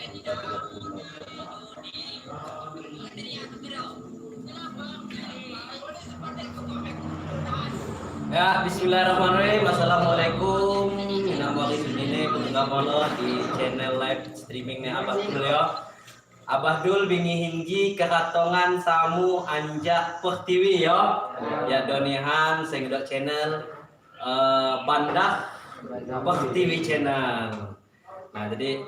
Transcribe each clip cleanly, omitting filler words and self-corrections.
Ya, bismillahirrahmanirrahim. Assalamualaikum. Nama ini ketemu di channel live streamingnya Abah Dul ya. Abah Dul bingi hinji keratongan samu anjak Pertiwi ya. Ya donihan sing dok channel Bandah Pertiwi channel. Nah, jadi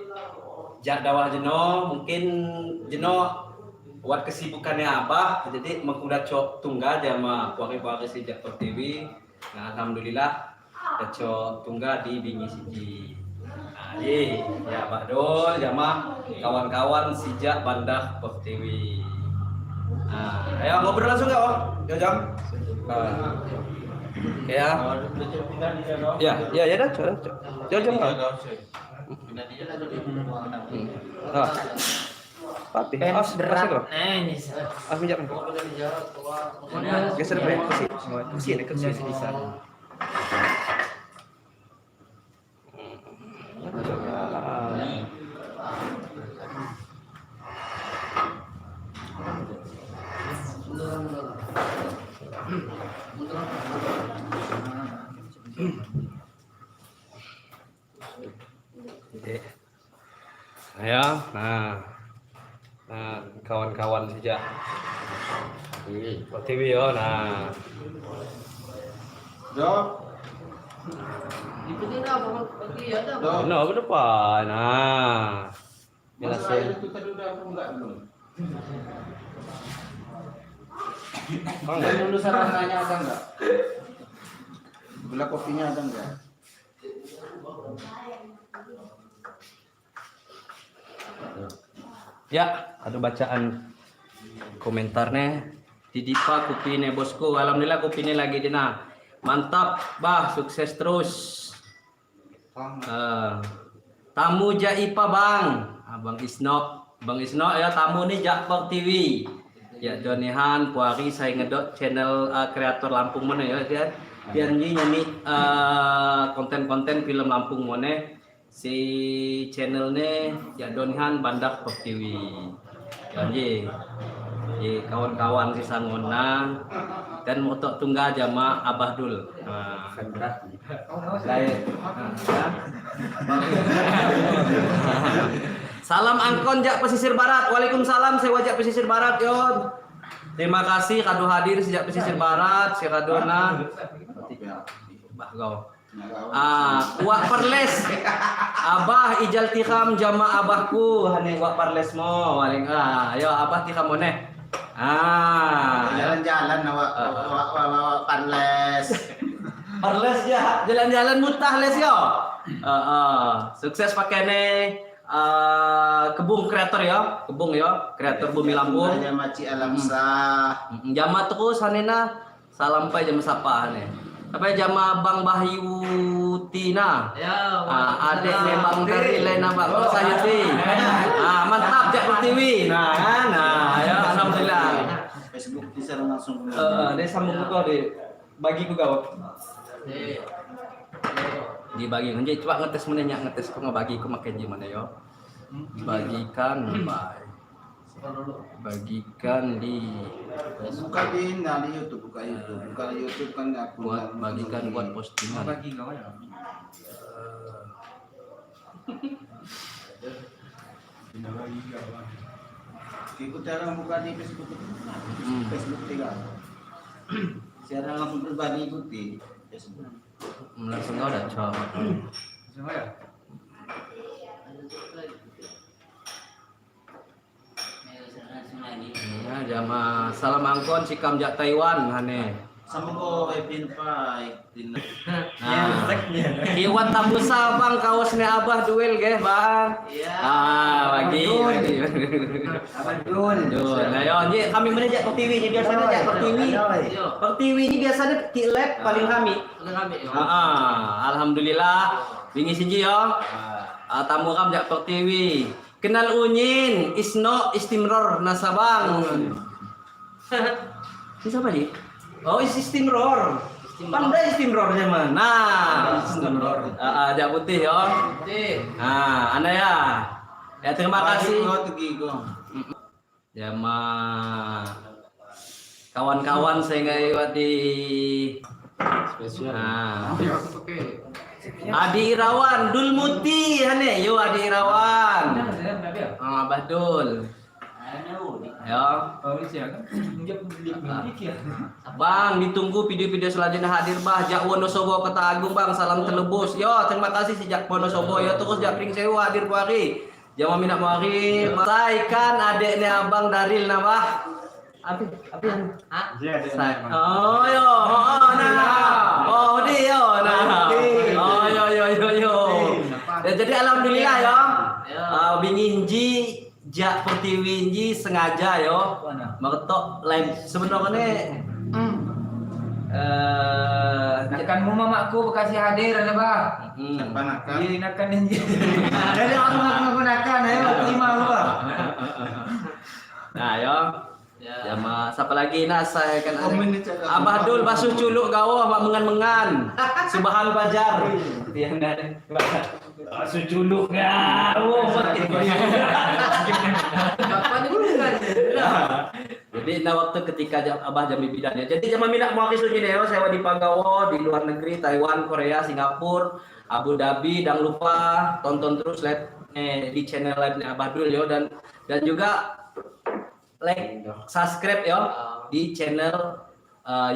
jak dawah jeno mungkin jeno buat kesibukannya Abah, jadi mengkuda cok tunggal jama puari-puari sejak Pertiwi. Nah, alhamdulillah cok tunggal di bingi siji. Nah, ye, ya Abah Dul jama kawan-kawan sejak Bandah Pertiwi. Nah, ayo ngobrol langsung ya, oh. Ya, Jam. Nah. Ya. Ya, ya, ya dah, coba. Jam, jam. Ah. Papi, as, berat. As minjak. Geser apa ya? Kursi. Kursi ini, kursi. Oke. Ya, nah. Nah, kawan-kawan sejak TV yo, nah. Dok. No, ke depan. Nah. Jelasin. Itu tadi udah aku enggak belum. Enggak. Dulu sarananya ada enggak? Gula kopinya ada enggak? Ya, ada bacaan komentarnya. Didipa kupine bosku. Alhamdulillah kupine lagi dina. Mantap, bah, sukses terus. Tamu Jaipa bang, Abang Isno, Bang Isno ya tamu nih Jak Pertiwi. Ya Jonihan Puari saya ngedok channel kreator Lampung mana ya dia. Dia nyanyi konten-konten film Lampung mana si channelnya ya Donihan Bandak Pertiwi. Ya ye. Ye kawan-kawan si Sangona dan motok tunggal jama Abah Dul. Nah. Salam angkon jak pesisir barat. Waalaikumsalam saya wajak pesisir barat yon. Terima kasih kado hadir sejak pesisir barat si kadona. Bah kau. Ah, wak perles. Abah ijal tikam jama abahku hane wak perles mo. Waling ah, ayo abah tikam moneh. Ah, jalan-jalan awak awak perles. Perles ya, jalan-jalan mutah les yo. Sukses pakene kebung kreator ya, kebung ya, kreator Bumi Lampung. Jama Ci Alamsah. Jama terus hanena salam pai jama sapa hane. Apa jama Bang Bahyu Tina. Ya, adek memang dari Lena Bang Sayuti. Ah, mantap Jak Pertiwi. Nah, nah, ya alhamdulillah. Facebook bisa langsung. Dia sambung kau deh. Bagi ku gawat. Dibagi nje coba ngetes mana nyak ngetes ku ngebagi ku makan gimana yo. Bagikan bye. Bagikan di buka di nah, di YouTube, buka YouTube, buka di YouTube kan akun buat bagikan buat postingan. Bagi kau ya. Ikut cara buka di Facebook. Facebook tiga. Siaran langsung pribadi ikuti Facebook. Langsung kau dah coba. Langsung ya. Ya, jama salam angkon sikam jak Taiwan hane. Sama ko Epin Pai. Nah, Iwan Tambusa bang kaosnya Abah duel geh bang. Iya. Ah, bagi bagi. Abah Dul. Dul. Nah, yo, nyi, kami mana jak Pertiwi ni biasanya jak Pertiwi. Pertiwi ni biasanya ti lab paling kami. Ah, alhamdulillah. Wingi siji yo. Ah, tamu kam jak Pertiwi. Kenal Unyin, Isno Istimror Nasabang. Ini siapa nih? Oh, Istimror. Pandai Istimrornya mah. Nah, Istimror. Ah, jak putih yo. Nah, ana ya. Ya terima kasih. Ya ma kawan-kawan saya nggak di Spesial. Nah. Adi Irawan, Dul Muti, hane, yo Adi Irawan. Ah, Abah Dul. Ya. Bang, ditunggu video-video selanjutnya hadir bah. Jak Wonosobo Kota Agung Bang, salam telebus. Yo, terima kasih sejak Wonosobo yo terus jak Pring Sewu hadir kuari. Jangan minat mari. Saya kan adiknya Abang Daril nama. Apa apa yang Oh yo, oh nah. Oh di yo nah. Oh yo yo yo yo. Ya, jadi alhamdulillah yo. Bingi hinji jak Pertiwi hinji sengaja yo. Meretok live sebenarnya Nakanmu mamaku bekasi hadir ada bah. Panakan. Iya nakan hinji. Jadi aku ngaku nakan ayo terima lu bah. Nah yo. Ya ma, siapa lagi nah saya kan Abah Dul basuh culuk gawo mak mengan-mengan. Subahan fajar. Basuh culuk gawo. Jadi nah waktu ketika Abah jam bidan ya. Jadi zaman minat mau sunyi deh, saya di Panggawo di luar negeri, Taiwan, Korea, Singapura, Abu Dhabi, dan lupa tonton terus live di channel live-nya Abah Dul yo dan juga like, subscribe yo di channel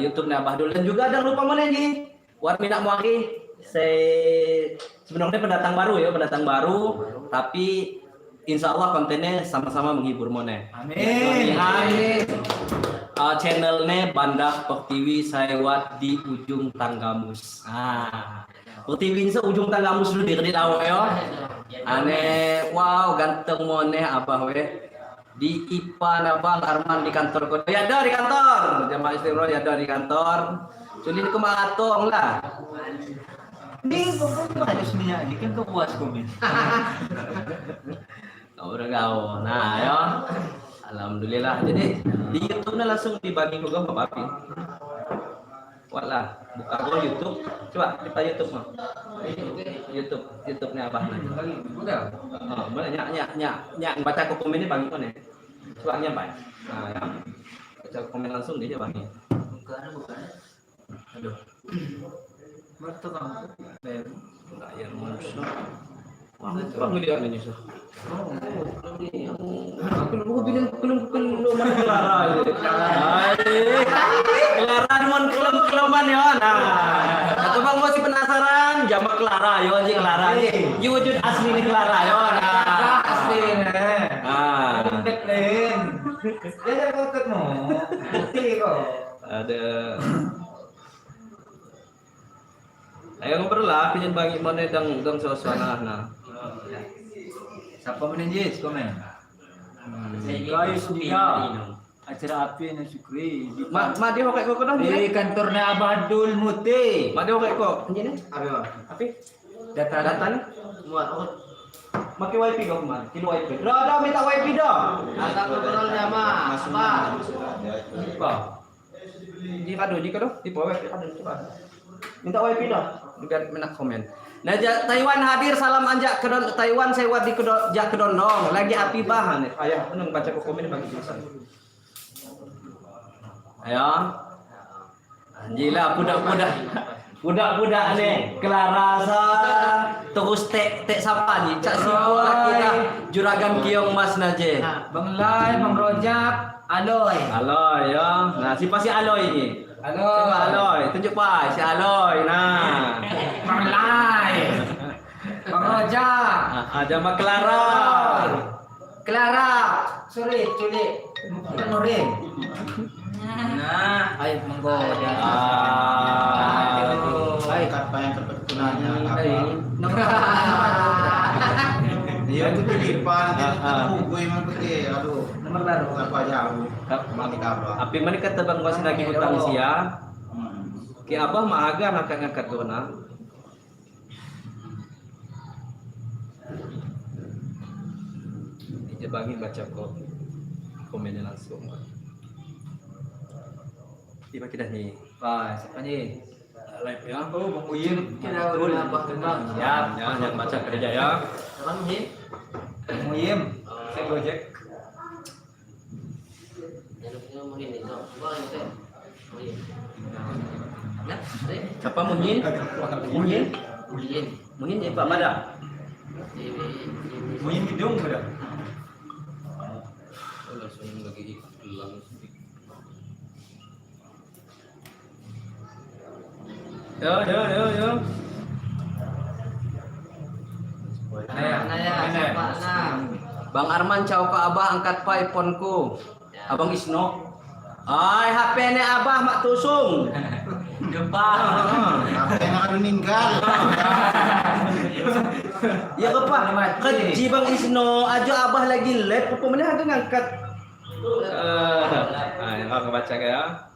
YouTube-nya Abah Dul dan juga jangan lupa mana nih war minat muari saya sebenarnya pendatang baru ya, pendatang baru tapi insya Allah kontennya sama-sama menghibur mone. Amin. Amin. Channelnya Banda Pertiwi Saiwat di ujung Tanggamus. Ah, Pertiwi ini ujung Tanggamus dulu di kedit awak yo. Aneh, wow ganteng mone abah we. Di IPA Abang Arman di kantor kota. Ya ada di kantor. Jamaah istimewa ya ada di kantor. Culin kemalatong lah. Ini kok ada seninya ini kan kepuas komen. Udah gaul. Nah, ya. Alhamdulillah. Jadi di YouTube-nya langsung dibagi ke gua Bapak Api. Walah, buka gua YouTube. Coba di YouTube mah. YouTube, YouTube-nya Abah. Oh, boleh nyak nyak nyak baca ke komen ini bagi mana? Coba nyak Pak. Nah, ya. Baca komen langsung dia bang. Bukan. Aduh. Mertu kamu. Enggak ya musuh. Wah, bang lihat nih nyusuh. Aku belum belum belum mana Clara. Clara mon kelem-keleman ya. Nah, atau bang masih penasaran jamak Clara yo anjing Clara. Ini wujud asli nih Clara yo. Nah, Asli nih. Ah. Lain. Dia ada mo. Bukti kok. Ada. Ayo ngobrol lah, pinjam bagi mana dang dang suasana nah. Siapa menenjis komen? Guys, dia acara api dan syukri di, Ma ma dia pakai kok dah di kantornya Abah Dul Muti. Ma dia pakai kok. Ini Apa? Api? Data Data nih. Muat. Pakai WiFi kau kemarin? Kilo WiFi. Dah dah minta WiFi dah. Ada kontrolnya mah. Apa? Apa? Di kado, di kado, di bawah WiFi kado coba. Minta WiFi dah. Biar menak komen. Nah, Taiwan hadir, salam anjak ke Taiwan, saya di kedo, jak kedondong. Lagi api bahan. Ayah, nung baca ke komen bagi tulisan. Ayo. Anjila budak-budak. Budak-budak nih, Clara sa terus tek tek siapa nih? Cak siapa kita juragan kiong mas naje. Bang Lai, Bang Rojak, Aloy. Aloy ya. Nah, siapa si Aloy ini? Aloy. Siapa Aloy? Tunjuk pak, si Aloy. Nah. Bang Lai. Bang Rojak. Nah, ada Mbak Clara. Clara. Sorry, culik. Bukan Norin. Nah, ayo monggo. Ah. Baik, apa yang kebetulannya apa? Iya itu di depan, nanti tunggu yang putih. Aduh, Nomor baru. apa jauh? Mati kabar. Api mana kata bang kuasa lagi hutang sia? Ki abah mah agak ngangkat-ngangkat tu na. Ini bagi baca kok komennya langsung. Tiba kita nih. Wah, siapa nih? Live ya. Oh, Bang Uyun. Kita udah Bang Kembang. Siap, ya, yang baca kerja ya. Bang Muyim. Saya Gojek. Siapa Muhin? Muhin? Muhin ya Pak Mada. Muyim gedung udah. Oh, langsung lagi iklan. Yo yo yo yo. Bang Arman cau ke Abah angkat pa iPhone-ku. Abang Isno. Ay, HP ne Abah mak tusung. Jumpa. HP yang akan meninggal. Ya ke Pak? Keji Bang Isno, aja Abah lagi live, apa mana harga ngangkat. Aku baca ya.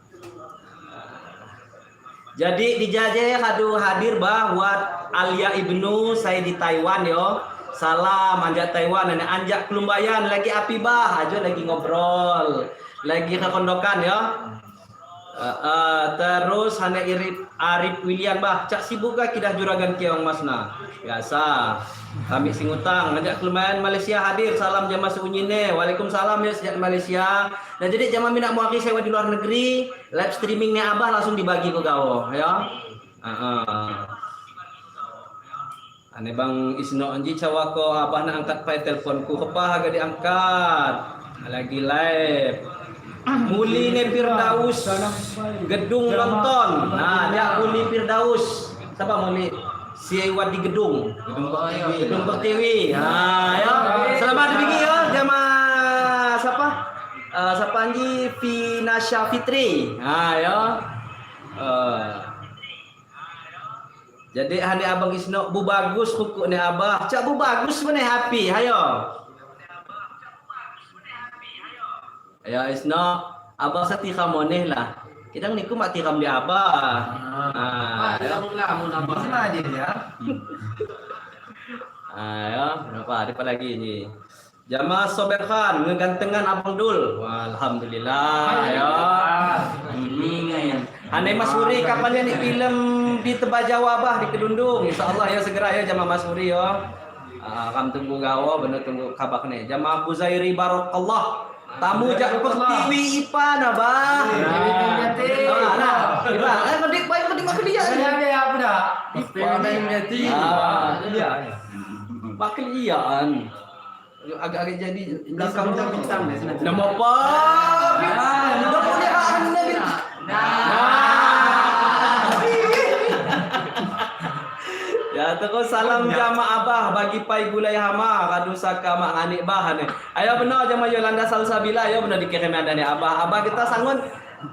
Jadi dijajah kadu hadir bah buat Alia Ibnu saya di Taiwan yo. Salam anjak Taiwan, nenek anjak Kelumbayan lagi api bah, aja lagi ngobrol, lagi ke kondokan yo. Terus hane Irip Arif William bah, cak sibuk gak kidah juragan keong masna. Biasa. Kami singutang ngajak Kelumbayan Malaysia hadir, salam jamaah seunyine. Waalaikumsalam ya sejak Malaysia. Nah jadi jamaah minat muaki sewa di luar negeri, live streamingnya Abah langsung dibagi ke gawo ya. Ane Bang Isno anji cawako Abah nak angkat pai teleponku, kepah agak diangkat. Lagi live. Muli ne Firdaus gedung nonton. Nah, dia Muli Firdaus. Siapa Muli? Si Iwan di gedung. Gedung Pertiwi. Nah, ya. Selamat pagi ya jamaah siapa? Siapa anji Vinasya Fitri. Nah, ya. Jadi hane Abang Isno bu bagus kuku ne Abah. Cak bu bagus mana happy, hayo. Ya Isno, Abah sati kamoneh lah. Kita niku mak tiram di Abah. Ah, ya. Sama aja ya. Ayo, berapa ada apa lagi ini? Jamaah Sober Khan ngegantengan Abang Dul. Wah, alhamdulillah ya. Ane Mas Uri kapan ya nih film di Teba Jawa bah di Kedundung. Insyaallah ya segera ya jamaah Mas Uri ya. Kam tunggu gawo bener tunggu kabak nih. Jamaah Buzairi Barokallah. Tamu jak Pertiwi Ipan abah. Nah, Ipa, kedik baik kedik mak dia. Ya apa dah? Ah, Iya. Bakal iyaan. Agak-agak jadi belakang Bintang deh. Nama apa? Nama boleh anda bintang. Nah. Ya terus salam jamaah abah bagi pai gulai hama kadu saka mak nganik bah ne. Ayo benar jamaah Yolanda Salsabila ayo benar dikirim ada ni abah. Abah kita sangun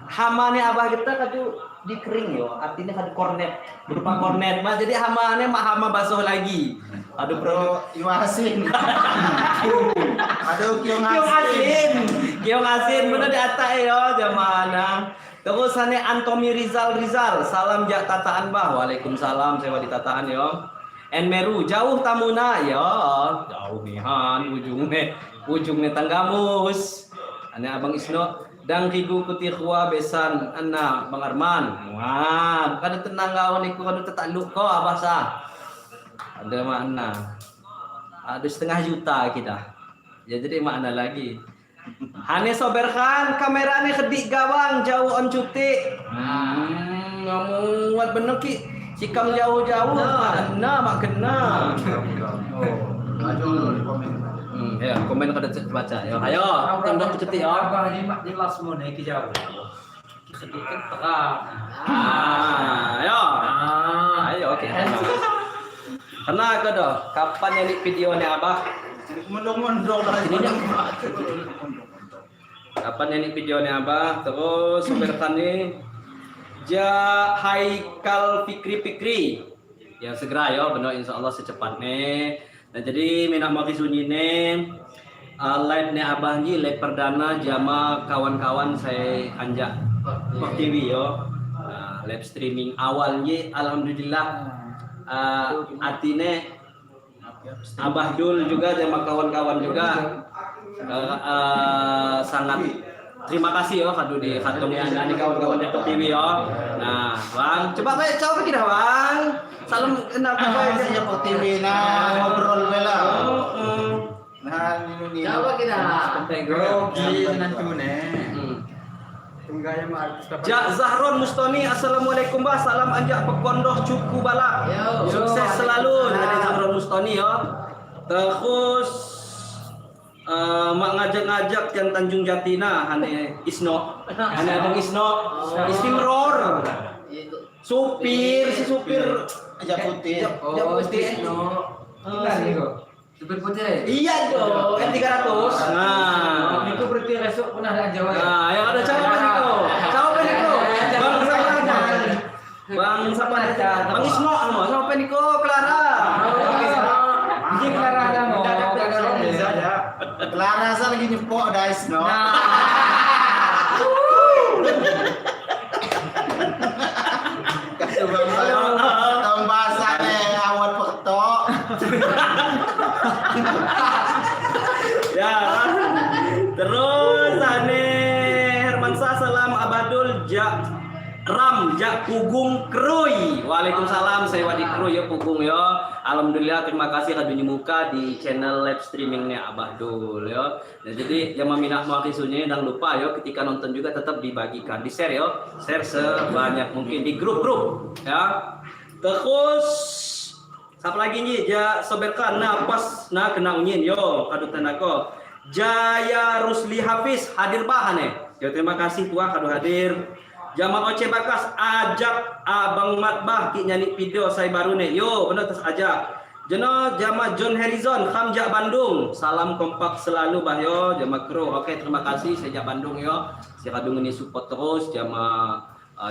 hama ni abah kita kadu dikering yo, artinya kadu kornet berupa kornet mah jadi hama ni mak hama basuh lagi. Aduh bro Iwasin. Aduh kiong Kiong asin. Kiong asin bener di atas yo jamaah nah. Terus ane Antomi Rizal Rizal, salam jak tataan bah. Waalaikumsalam, saya di tataan yo. En Meru jauh tamuna yo, jauh nihan ujungnya ujungnya Tanggamus. Ane Abang Isno dang rigu kuti khua besan anna Bang Arman. Wah, kada tenang kawan iku kada tetakluk ko abah sah. Ada makna. Ada 0,5 juta kita. Ya jadi makna lagi. Hane Sober Khan, kamera ni kedik gawang jauh on cuti. Ngamuat bener ki. Cikam jauh-jauh, mak kena, mak kena. Oh, maju di komen. Ya, komen kada baca. Yo, ayo, tembak cuti yo. Abah ni mak jelas mau naik jauh. Kedik kan terang. Ah, ayo. Ayo, okey. Kena ke dah? Kapan yang ni video ni abah? Mendong-mendong lah. Ini Kapan yang ni video ni abah? Terus Sober Khan ni Ja Haikal Fikri Fikri. Ya segera yo, benar insyaallah secepatnya. Nah jadi minah maki sunyi ni live ni abah ni live perdana jama kawan-kawan saya anjak Pertiwi yo. Live streaming awal ni alhamdulillah atine Abah Dul juga sama kawan-kawan juga sangat terima kasih yo kadu di kantongnya anda nih kawan-kawan di Pertiwi yo. Nah, Bang, coba kayak coba kita Bang. Salam kenal Siapa TV nah ngobrol bela. Nah, ini Coba kita. Grogi senantune. Jak Zahron Mustoni, assalamualaikum bah, salam anjak pekondoh cuku balak. Yo. Sukses selalu dari Zahron Mustoni yo. Terus mak ngajak-ngajak yang Tanjung Jatina hane Isno. Hane Abang Isno. Istimror. Supir, si supir aja putih. Oh, Isno. Supir putih. Iya dong, M300. Nah. Itu berarti besok pernah ada Jawa. Nah, yang ada cowok Niko. Cowok Niko. Bang siapa? Bang siapa? Bang Isno, siapa Niko? Clara. Ini Clara ada mau. Clara saya lagi nyepok guys, no. Kasih bang bahasa awat peketok. Ya. Terus ane Hermansyah salam Abadul Jak Ram Jak Pugung Krui. Waalaikumsalam, saya Wadi Krui ya Pugung ya. Alhamdulillah terima kasih kadu muka di channel live streamingnya Abah Dul ya. Nah, jadi yang meminat muakisunya jangan lupa ya ketika nonton juga tetap dibagikan, di share ya, share sebanyak mungkin di grup-grup ya. Terus siapa lagi nih? Ja soberkan nah pas nah kena unyin yo kadutan aku. Jaya Rusli Hafiz hadir bahane. Yo terima kasih tuah kadu hadir. Jamal Oce Bakas ajak Abang Matbah ki nyanyi video saya baru nih. Yo bener terus ajak. Jeno Jama John Harrison Hamja Bandung. Salam kompak selalu bah yo Jama kru. Oke terima kasih saya Bandung yo. Saya kadung ini support terus Jama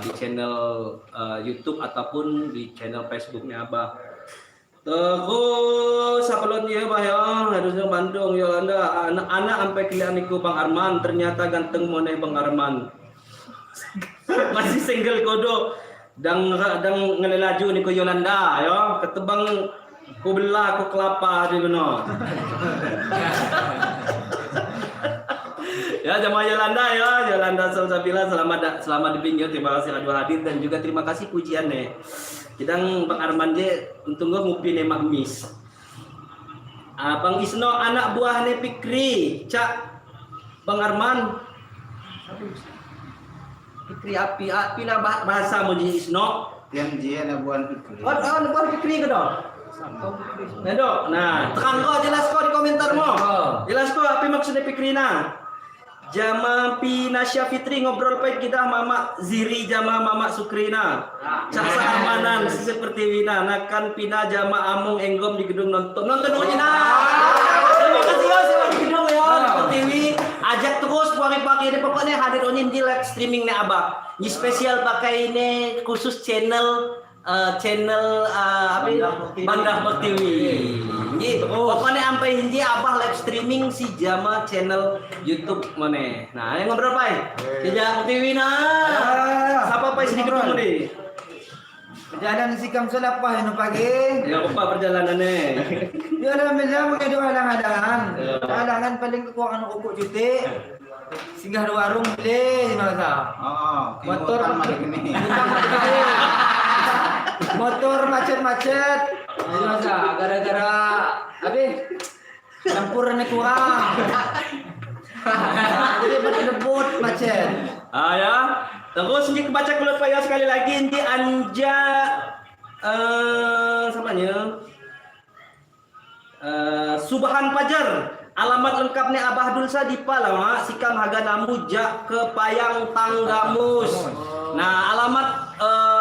di channel YouTube ataupun di channel Facebooknya Abah. Terus apa lagi ya bah ya harusnya Bandung Yolanda anak-anak sampai kelian niku Bang Arman ternyata ganteng moneh Bang Arman. Masih single kodo dang dang ngelelaju niku Yolanda yo ketebang ku belah ku kelapa di beno. Ya jamaah Yolanda ya Yolanda Salsabila selamat di pinggir terima kasih kadu hadir dan juga terima kasih pujian nih. Kidang Bang Arman je untung gua ngupi nih mak mis. Bang Isno anak buah ne Pikri, Cak Bang Arman. Pikri api api lah bahasa mau jadi Isno. Yang dia anak buah Pikri. Oh, anak buah Pikri ke dong? Nah, dok. Nah, tekan kau jelas kau di komentarmu. Jelas kau apa maksudnya Pikri nah? Jama Pinasya Fitri ngobrol baik kita Mama Ziri jama Mama Sukrina. Caksa amanan seperti Wina nakan Pina jama Amung Enggom di gedung nonton nonton Wina. Terima kasih ya sewa di gedung ya nonton TV. Ajak terus pagi-pagi ini pokoknya hadir onin di live streaming nih Abah. Ini spesial pakai ini khusus channel channel apa ini? Bandar Pertiwi. Ini pokoknya sampai hindi Abah live streaming si jama channel YouTube mana. Nah, yang ngobrol pai. Jejak Pertiwi nah. Siapa pai sedikit dulu deh. Perjalanan sikam selapah ini pagi. Ya apa perjalanannya? Ya alhamdulillah mungkin ada halang-halangan. Halangan paling kekurangan rokok cuti. Singgah di warung beli masa. Oh, Motor ini. Motor macet-macet. Ini masa gara-gara habis campurannya kurang. Jadi berlebut macet. Ah ya. Terus ini kebaca kulit payah sekali lagi ini Anja samanya Subhan Fajar. Alamat lengkapnya Abah Dulsa di Palama, Sikam Haganamu Jak ke Payang Tanggamus. Nah, alamat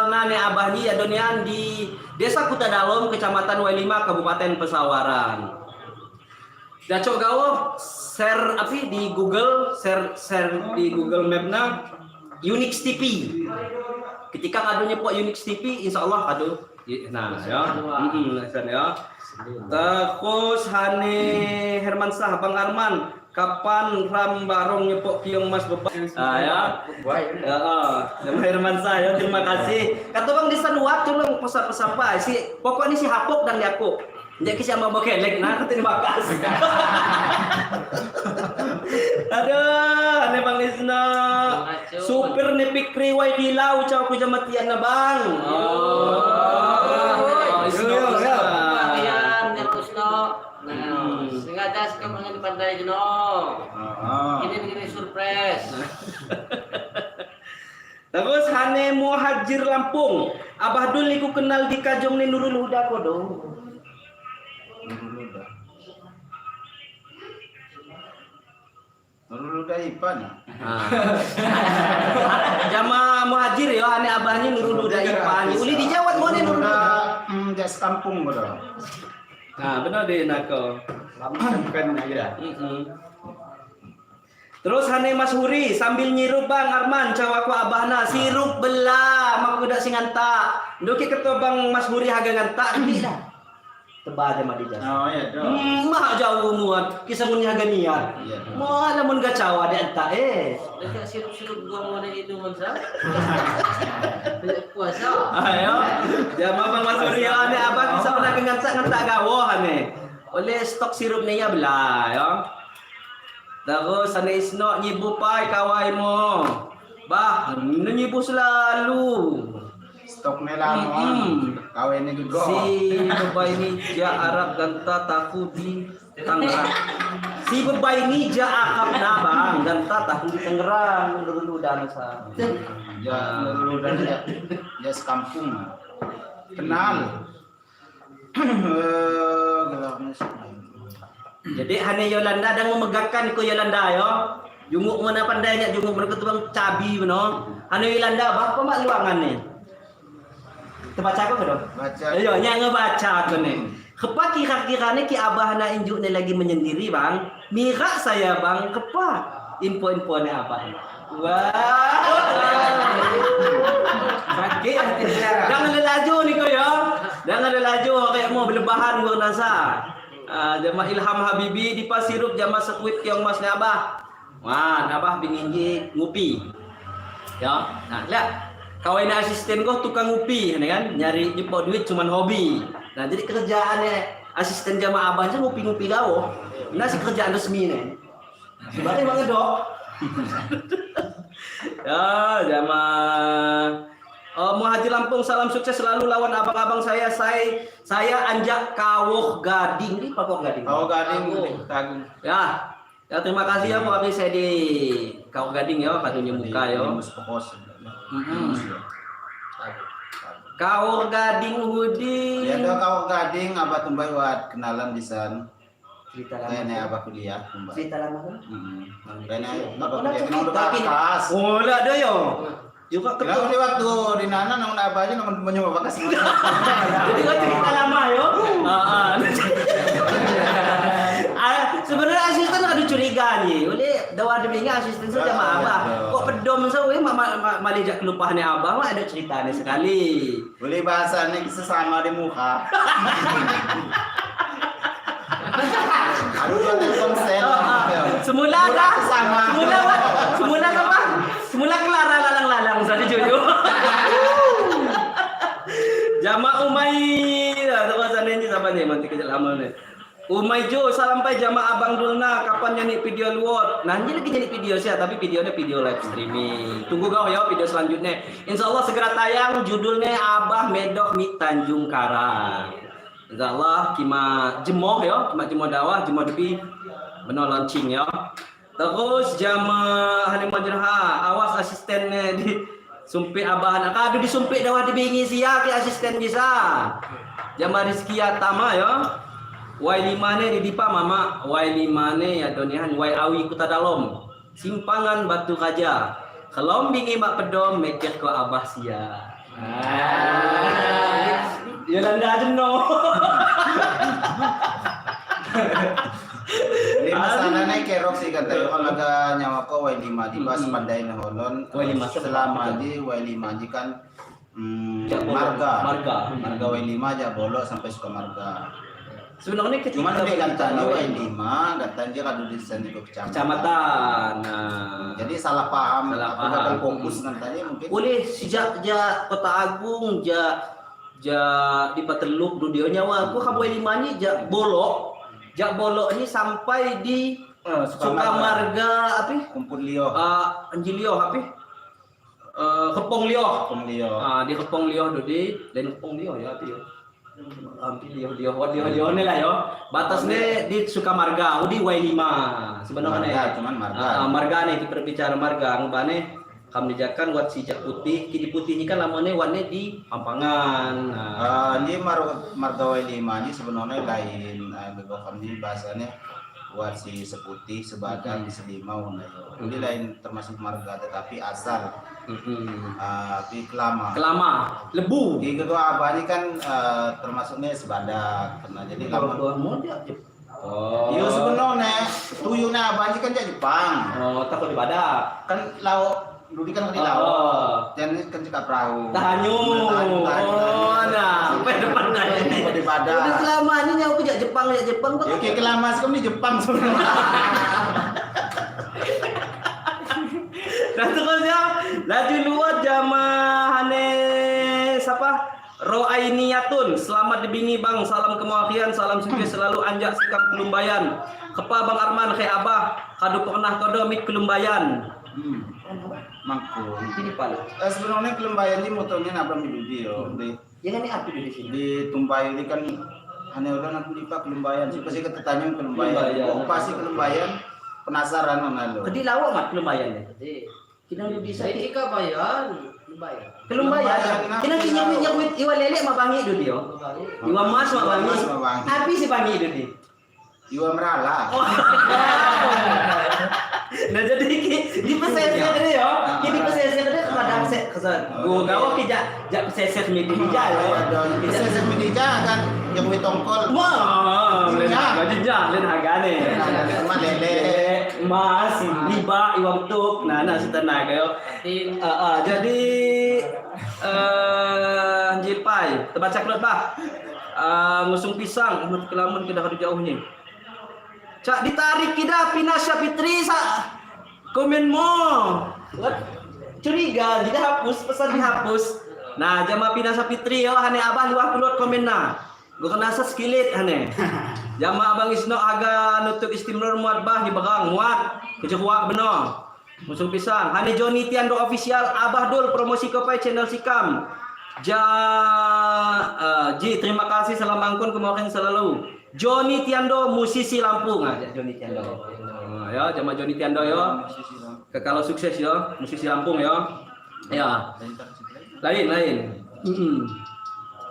nane Abah ni Adonian di Desa Kuta Dalom, Kecamatan W5, Kabupaten Pesawaran. Dacok gawo share api di Google, share share di Google Map na Unix TV. Ketika kadonya pok Unix TV, insya Allah kado. Nah, ya. Ya. Terus Hane Hermansah Bang Arman, kapan Ram Barong nyepok kiong Mas Bebak? Ah ya. Ya, Bang Hermansah ya, terima kasih. Kata Bang di Sanuak tolong pesan-pesan si pokoknya si Hapok dan Yakub. Jadi si sama bokelek nah terima kasih. Aduh, ane Bang Isna. Supir ni Pikri wai kilau cau ku jamatian na Bang. Oh. Isno. Nah, pandai jeno. Heeh. Ini begini surprise. Terus Hane Muhajir Lampung. Abah Dul niku kenal di Kajong ni Nurul Huda kodo. Nurul Huda. Nurul Huda Ipan. Jama Muhajir yo Hane abahnya Nurul Huda Ipan. Uli dijawab mau ni Nurul Huda. Jas kampung kodo. Nah, benar deh nako. Bukan aja. Terus Hane Mas Huri sambil nyirup Bang Arman cawaku abahna sirup bela maku dak sing ngantak. Nduki ketua Bang Mas Huri haga ngantak ndi dah. Teba aja mah dijas. Oh iya doh. Mah jauh muat kisah mun haga niat. Iya. Moal lamun gacawa di entak eh. Dekat sirup-sirup gua mau naik itu mansa. Puasa. Ayo. Jama Bang Mas Huri yo ane abah kisah mun haga ngantak ngantak gawoh ane. Oleh stok sirup ni ya bela yo. Terus ane isno nyibu pai kawai mo. Bah, nyibu selalu. Stok melamon. Kawin ni juga. Si bebay ni ja Arab ganta taku di Tangerang. Si bebay ni ja akap na bang ganta taku di Tangerang dulu dan sa. Ya Nurul Huda ya. Jas kampung. Kenal. Gelapnya Jadi hane Yolanda dan memegangkan ko Yolanda yo. Junguk mana pandainya junguk mana ketubang cabi meno. Hane Yolanda bah apa mak luangan ni? Terbaca ko ke dong? Baca. Ayo, nya ngebaca aku nih. Kepa kira-kira nih ki abah na injuk nih lagi menyendiri bang. Mira saya bang, kepa info-info nih abah. Wah. Sakit hati saya. Jangan lelaju nih ko yo. Jangan lelaju kayak mau berlebahan gua nasa. Jama Ilham Habibi di Pasirup jama sekuit kiong mas nih abah. Wah, abah bingin ngupi. Ya, nah lihat. Kawan asisten gua tukang ngupi, ya kan? Nyari jempol duit cuman hobi. Nah, jadi kerjaannya asisten jama abah aja ngupi-ngupi gawo. Nah, si kerjaan resmi nih. Sebagai bang dok. Ya, jama Muhajir Lampung, salam sukses selalu lawan abang-abang saya. Saya Anjak Kawuh Gading. Ini Pak Kawuh Gading. Kawuh Gading, Tagung. Ya. Ya, terima kasih ya Pak saya di Kawuh Gading ya, kadunya muka ya. Kawuh Gading Hudi. Ya do Kawuh Gading abah tumbai wat kenalan di san. Cerita lama. Kayaknya abah kuliah tumbai. Cerita lama kan? Kayaknya abah kuliah kenal udah bakas. Oh, lah do yo. Juga Kenapa di waktu di nana namun abah aja namun mencoba bakas. Jadi kau cerita lama yo. Sebenarnya asisten ada curiga nih. Oleh dawa deminya asisten saja sama abah. Kok pedom sawe malih jak kelupahane abah mah ada ceritanya sekali. Boleh bahasanya sesama di muka. Aduh, Telkomsel. Semula dah sama. Semula apa? Semula Clara lalang-lalang saja jujur. Jama Umay, terus ini siapa nih? Nanti kejap lama nih. Umay Jo, salam pai jama Abang Dulna, kapan nyanyi video luot? Nah, ini lagi nyanyi video sih, tapi videonya video live streaming. Tunggu kau ya video selanjutnya. Insya Allah segera tayang, judulnya Abah Medok Mi Tanjung Karang. Insya Allah kima jemoh ya, kima jemoh dawah, jemoh debi benar launching ya. Terus jama Halimah Jerha, awas asistennya di sumpit abah nak kadu disumpit dawah dibingi sia ke asisten bisa. Jama Rizky Atama ya. Y5 ne di Dipa mama, Y5 ne ya donihan Y Awi Kuta Dalom. Simpangan Batu Raja. Kalau bingi mak pedom mekir ko abah sia. Yolanda aja no. Lima sana naik kerok sih kata yo kalau laga nyawa ko Y5 di pas pandai na holon. Y5 selama di Y5 di kan marga. Marga Y5 aja bolok sampai Sukamarga. Sebenarnya ketika cuman dia gantanya Y5, gantanya dia kadu di sana ke kecamatan. Kecamatan. Nah. Jadi salah paham, Salah atau gagal paham. fokus gantanya mungkin. Boleh sejak ja Kota Agung ja di Pateluk du dia nyawa aku kamu Y5 ni ja bolok. Ja bolok ni sampai di Sukamarga apa? Kumpul Lio. Anjilio apa? Kepong Lio. Kepong Lio. Di Kepong Lio du di lain Kepong Lio ya tu. Hampir dia dia dia dia lah yo. Batasnya di Sukamarga, di Y5 sebenarnya. Marga, cuman marga. Marga nih kita berbicara marga, ngubane kami dijakan wat si jak putih, kini putih ini kan lamanya warnanya di Pampangan. Nah. Ini marga Y5 ini sebenarnya lain kami bahasanya wat si seputih sebadan di selimau nah yo. Ini lain termasuk marga tetapi asal di Kelama. Kelama, lebu. Di kedua abah ini kan termasuknya sebadak karena jadi lama. Oh. Iya sebenarnya tuyulnya abah ini kan jadi Jepang. Oh, takut di badak. Kan laut dulu kan di laut. Dan ini kan cekak perahu. Tahanyu. Oh, nah, sampai depan ini. Di badak. Udah selama ini aku jak Jepang, jak Jepang. Ya, kayak kelama sih di Jepang sebenarnya. Nah, terusnya laju luar jamahane siapa? Roainiatun, selamat dibingi bang, salam kemahian, salam sukses selalu anjak sikap kelumbayan. Kepa Bang Arman, ke Abah, kadu pernah kodo mit kelumbayan. Mangkung. Ini pala. Sebenarnya kelumbayan ini motornya nabrak di video. Di Yang ini apa di sini? Di Tumbai ini kan aneh orang aku lipa kelumbayan. Siapa sih ketetanya kelumbayan? Oh, pasti kelumbayan penasaran mana lo. Kedi lawak mat kelumbayan deh. Kita udah bisa. Saya kabayan. Kelumbayan. Kita kinya minyak wit iwa lele ma bangi do dia. Iwa mas ma bangi. Tapi si bangi do dia. Iwa merala. Nah jadi di pesisir ni yo, di pesisir ni kadang se kesan. Gua gawa ki jak jak pesisir mi di ja yo. Pesisir mi di ja kan yang wit tongkol. Wah, jenjang len hargane. Lele, mas, liba iwam tuk, nah nah setenang yo. Jadi jipai, terbaca kelut bah. Ngusung pisang, kelamun kita kadu jauh ni. Cak ditarik kita Pinasya Fitri sa komen mo. Curiga, tidak hapus, pesan dihapus. Nah, jama Pinasya Fitri yo hane abah liwah kelut komen na. Gua kena seskilit hane. Jama Abang Isno aga nutup istimror muat bah di berang muat kecewa benar. Musuh pisang. Hane Joni Tiando official Abah Dul promosi kopai channel Sikam. Ja Ji terima kasih salam angkun kemarin selalu. Joni Tiando musisi Lampung aja Joni Tiando. Ya, jama Joni Tiando yo. Kalau sukses yo, musisi Lampung yo. Ya. Lain lain.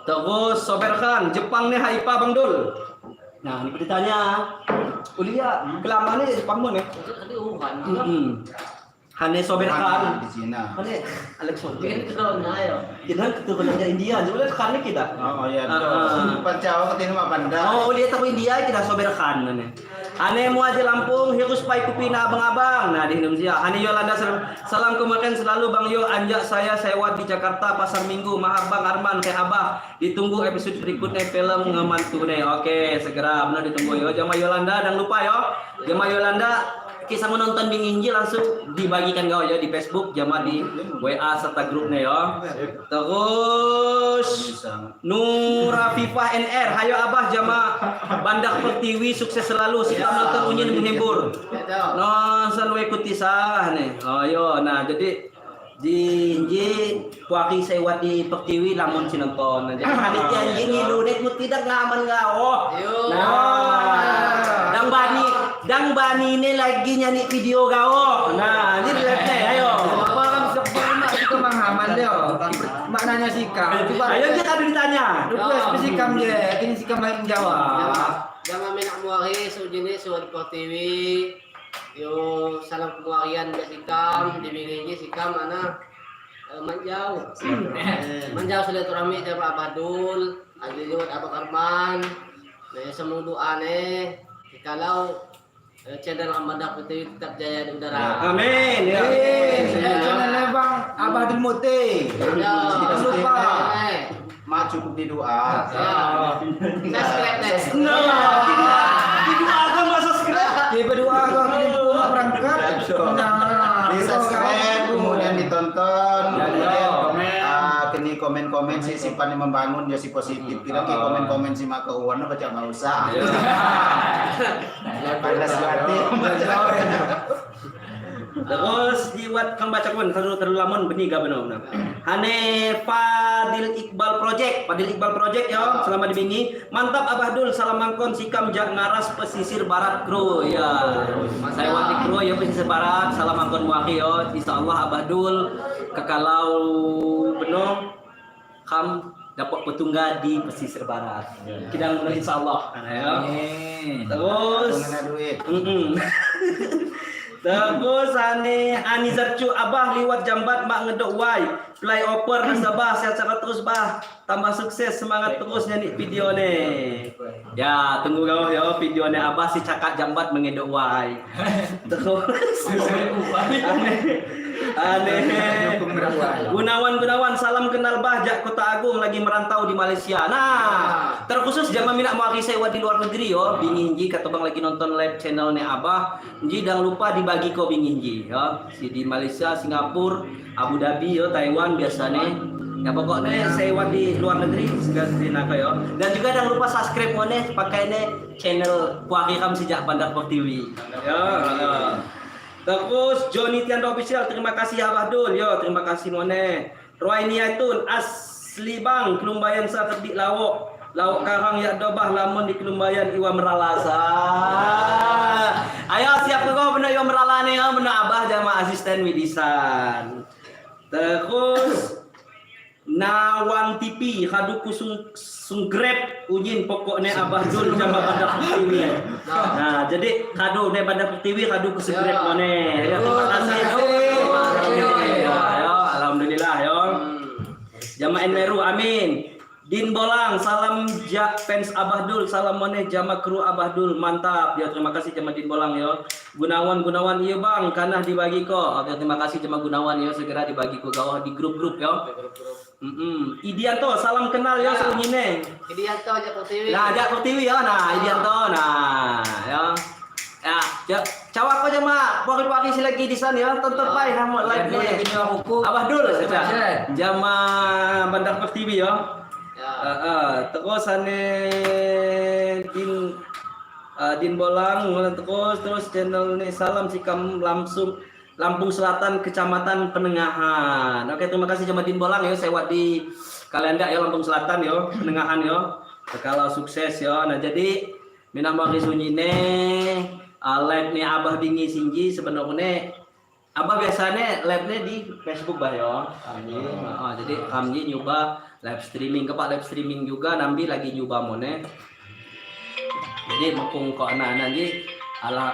Terus Sober Khan, Jepang nih Haipa Bang Dul. Nah, ini beritanya. Ulia, kelamaan nih Jepang mun ya. Hane Sober Khan di Cina. Hane Alex Kita keturunannya India, sebenarnya Khan kita. Oh iya, Pancawa ketemu sama Panda. Oh, lihat aku India kita Sober Khan ane. Ane muaji Lampung, hirus pai kupina abang-abang. Nah, di Indonesia. Ane Yolanda salam kemakan selalu Bang Yo, anjak saya sewat di Jakarta Pasar Minggu. Maaf Bang Arman kayak Abah. Ditunggu episode berikutnya film ngemantu nih. Oke, segera benar ditunggu yo. Jama Yolanda dan lupa yo. Jama Yolanda kisah menonton Bing Inji langsung dibagikan kau ya di Facebook, jama di WA serta grupnya yo. Terus Nurafifah NR, hayo Abah jama Bandak Pertiwi sukses selalu, sikap nonton unyin menghibur. Nonton we kutisah nih. Oh yo, nah jadi di Inji puaki sewat di Pertiwi lamun si nonton. Nah, jadi panitia anjing ngilu nek tidak ngaman ngao. Nah, dang bani ini lagi nyanyi video gao. Nah, ini lihat ayo. Apa kan suka menghaman dia. Maknanya sikap. Ayo kita ada ditanya. Request sikam dia, kini sikam main Jawa. Jangan minak muari sejenis suara Pertiwi. Yo salam kemuarian ke sikam, dibinginnya sikam ana manjau. Manjau silaturahmi sama Abah Dul, ada juga Abah Arman. Nah, semua doa nih kalau channel Ahmad Pertiwi tetap jaya di udara. Amin. Ya. Channel Bang Abah Dul Mute. Jangan lupa. Ma cukup di doa. Subscribe deh. Nah, di doa kan masa subscribe. Di berdoa kau ini berangkat. Nah, Di subscribe, kemudian ditonton, kemudian kini komen-komen si sipan yang membangun ya si positif. Tidak ki komen-komen si maka uang baca nggak usah. Panas hati. Terus jiwat kang baca pun terlalu terlalu lamun benih ga benar benar. Hane Fadil Iqbal Project, Fadil Iqbal Project yo, selama dibingi. Mantap Abah Dul, salam mangkon sikam jak ngaras pesisir barat kru ya. Saya wati kru yo pesisir barat, salam mangkon muaki yo. Insyaallah Abah Dul kekalau benong kam dapat petungga di pesisir barat. Kidang benar insyaallah. Nah, ya. Amin. Terus Mengenai duit. Terus ane Anizar Cu Abah liwat jambat mak ngedok wai flyover nasabah sehat-sehat terus bah tambah sukses semangat terus nyanyi video ne. Ya tunggu kau ya video ne Abah si cakak jambat mengedok wai. Terus ane ane Gunawan Gunawan salam kenal bah jak Kota Agung lagi merantau di Malaysia. Nah, terkhusus jangan minat mau sewa di luar negeri yo, bingin ji kata bang lagi nonton live channel ne Abah, ji jangan lupa dibagi ko bingin ji yo. Si di Malaysia, Singapura, Abu Dhabi yo, Taiwan biasanya. Ya pokoknya sewa di luar negeri segala nako yo. Dan juga jangan lupa subscribe mone pakai ne channel Puaki Kam sejak Bandar Pertiwi. Yo. Terus Johnny Tiando Official, terima kasih Abah Dul. Yo, terima kasih Mone. Roy Niatun asli bang, Kelumbayan sa terdik lawak. Lawak karang ya dobah lamun di Kelumbayan iwa meralasa. Ayo siap kau benar iwa merala nih, yo benar Abah jama asisten Widisan. Terus Nawan TV kadu kusung sunggrep ujin pokoknya Abah Dul jama Bandar Pertiwi. Nah, jadi kadu ne Bandar Pertiwi kadu kusungrep mone. Ya, terima kasih. Ya, ya, alhamdulillah yo. Jama Meru amin. Din Bolang, salam jak fans Abah Dul, salam mone jama kru Abah Dul, mantap. Ya terima kasih jama Din Bolang yo. Gunawan Gunawan iya bang, kanah dibagi kok. Oke terima kasih jama Gunawan yo, segera dibagi kok gawah di grup-grup yo. Idianto, salam kenal yo seunyine. Idianto jak Pertiwi. Nah, jak Pertiwi yo, nah Idianto, nah yo. Ya, ya, cawak aja mak, pori-pori si lagi di sana ya, tonton pai hamot live Lagi nih. ni aku. Abah Dul saja. Jama Bandar Pertiwi yo. Ya. Terus ane din Din Bolang terus terus channel nih salam sikam langsung Lampung Selatan Kecamatan Penengahan. Oke, terima kasih sama Din Bolang ya, saya di kalian ya Lampung Selatan yo, Penengahan yo. Kalau sukses yo. Nah, jadi minang bagi sunyine live nih Abah Bingi Singgi sebenarnya Abah biasanya live-nya di Facebook bah yo. Kami, oh, jadi kami nyoba live streaming ke Pak live streaming juga nambi lagi nyoba mone. Jadi makung kok anak-anak ji ala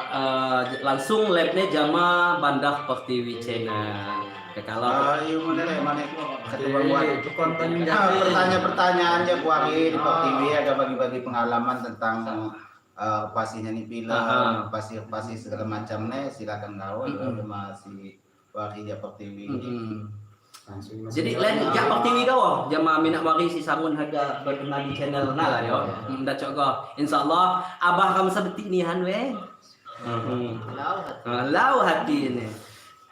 langsung live-nya jama Bandar Pertiwi Channel. Ya, kalau Iya mana lah mana satu buat konten pertanyaan-pertanyaan aja buat di Pertiwi agak bagi-bagi pengalaman tentang pastinya nih film, pasti segala macamnya silakan kau ya masih wari ya Pertiwi. Jadi lain jak Pertiwi kau, jama minat wari si sangun harga berkenal di channel na lah yo. Dah cok kau. Insyaallah abah kamu sebetik ni han we. Lau hati ni.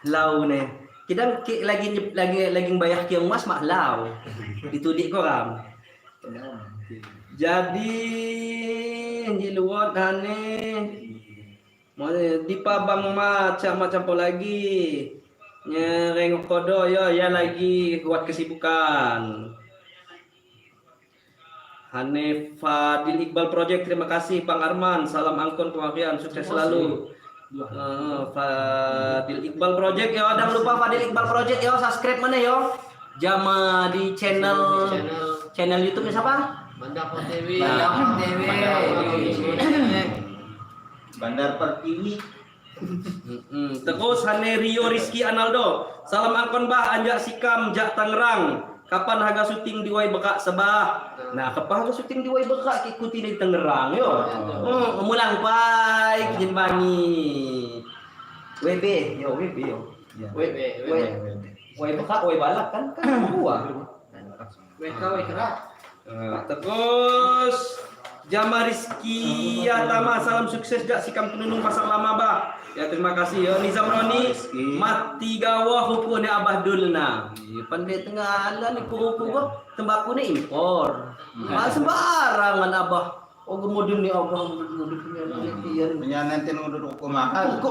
Lau ni. Kita lagi lagi lagi bayar kiang mas mak lau. Ditudik kau ram. Jadi jiluat hane. Mau di pabang macam-macam apa lagi. Nyereng kodo yo ya lagi buat kesibukan. Hane Fadil Iqbal Project terima kasih Bang Arman, salam angkon kemafian sukses selalu. Fadil Iqbal Project yo, jangan lupa Fadil Iqbal Project yo subscribe mana yo. Jama di channel channel YouTube-nya siapa? Bandar Pertiwi. Bandar Pertiwi. Bandar Pertiwi. Terus Hane Rio Rizky Analdo. Salam angkon bah anjak sikam jak Tangerang. Kapan harga syuting di Wai Bekak sebah? Nah, kapan harga syuting di Wai Bekak ikuti di Tangerang yo. Mulang pai kijin bangi. WB yo WB yo. WB Wai Bekak Wai Balak kan kan dua. WK WK. Terus Jama Rizky Tama, salam sukses jak sikam penunung pasar lama bah. Ya terima kasih ya Nizam Roni mati gawah hukumnya Abah Dulna. Pandai tengah ala ni kuku gua tembakau ni impor. Mal sembarangan Abah. Oh gemudun ni Abah gemudun ni. Punya nanti ngudut hukum mahal.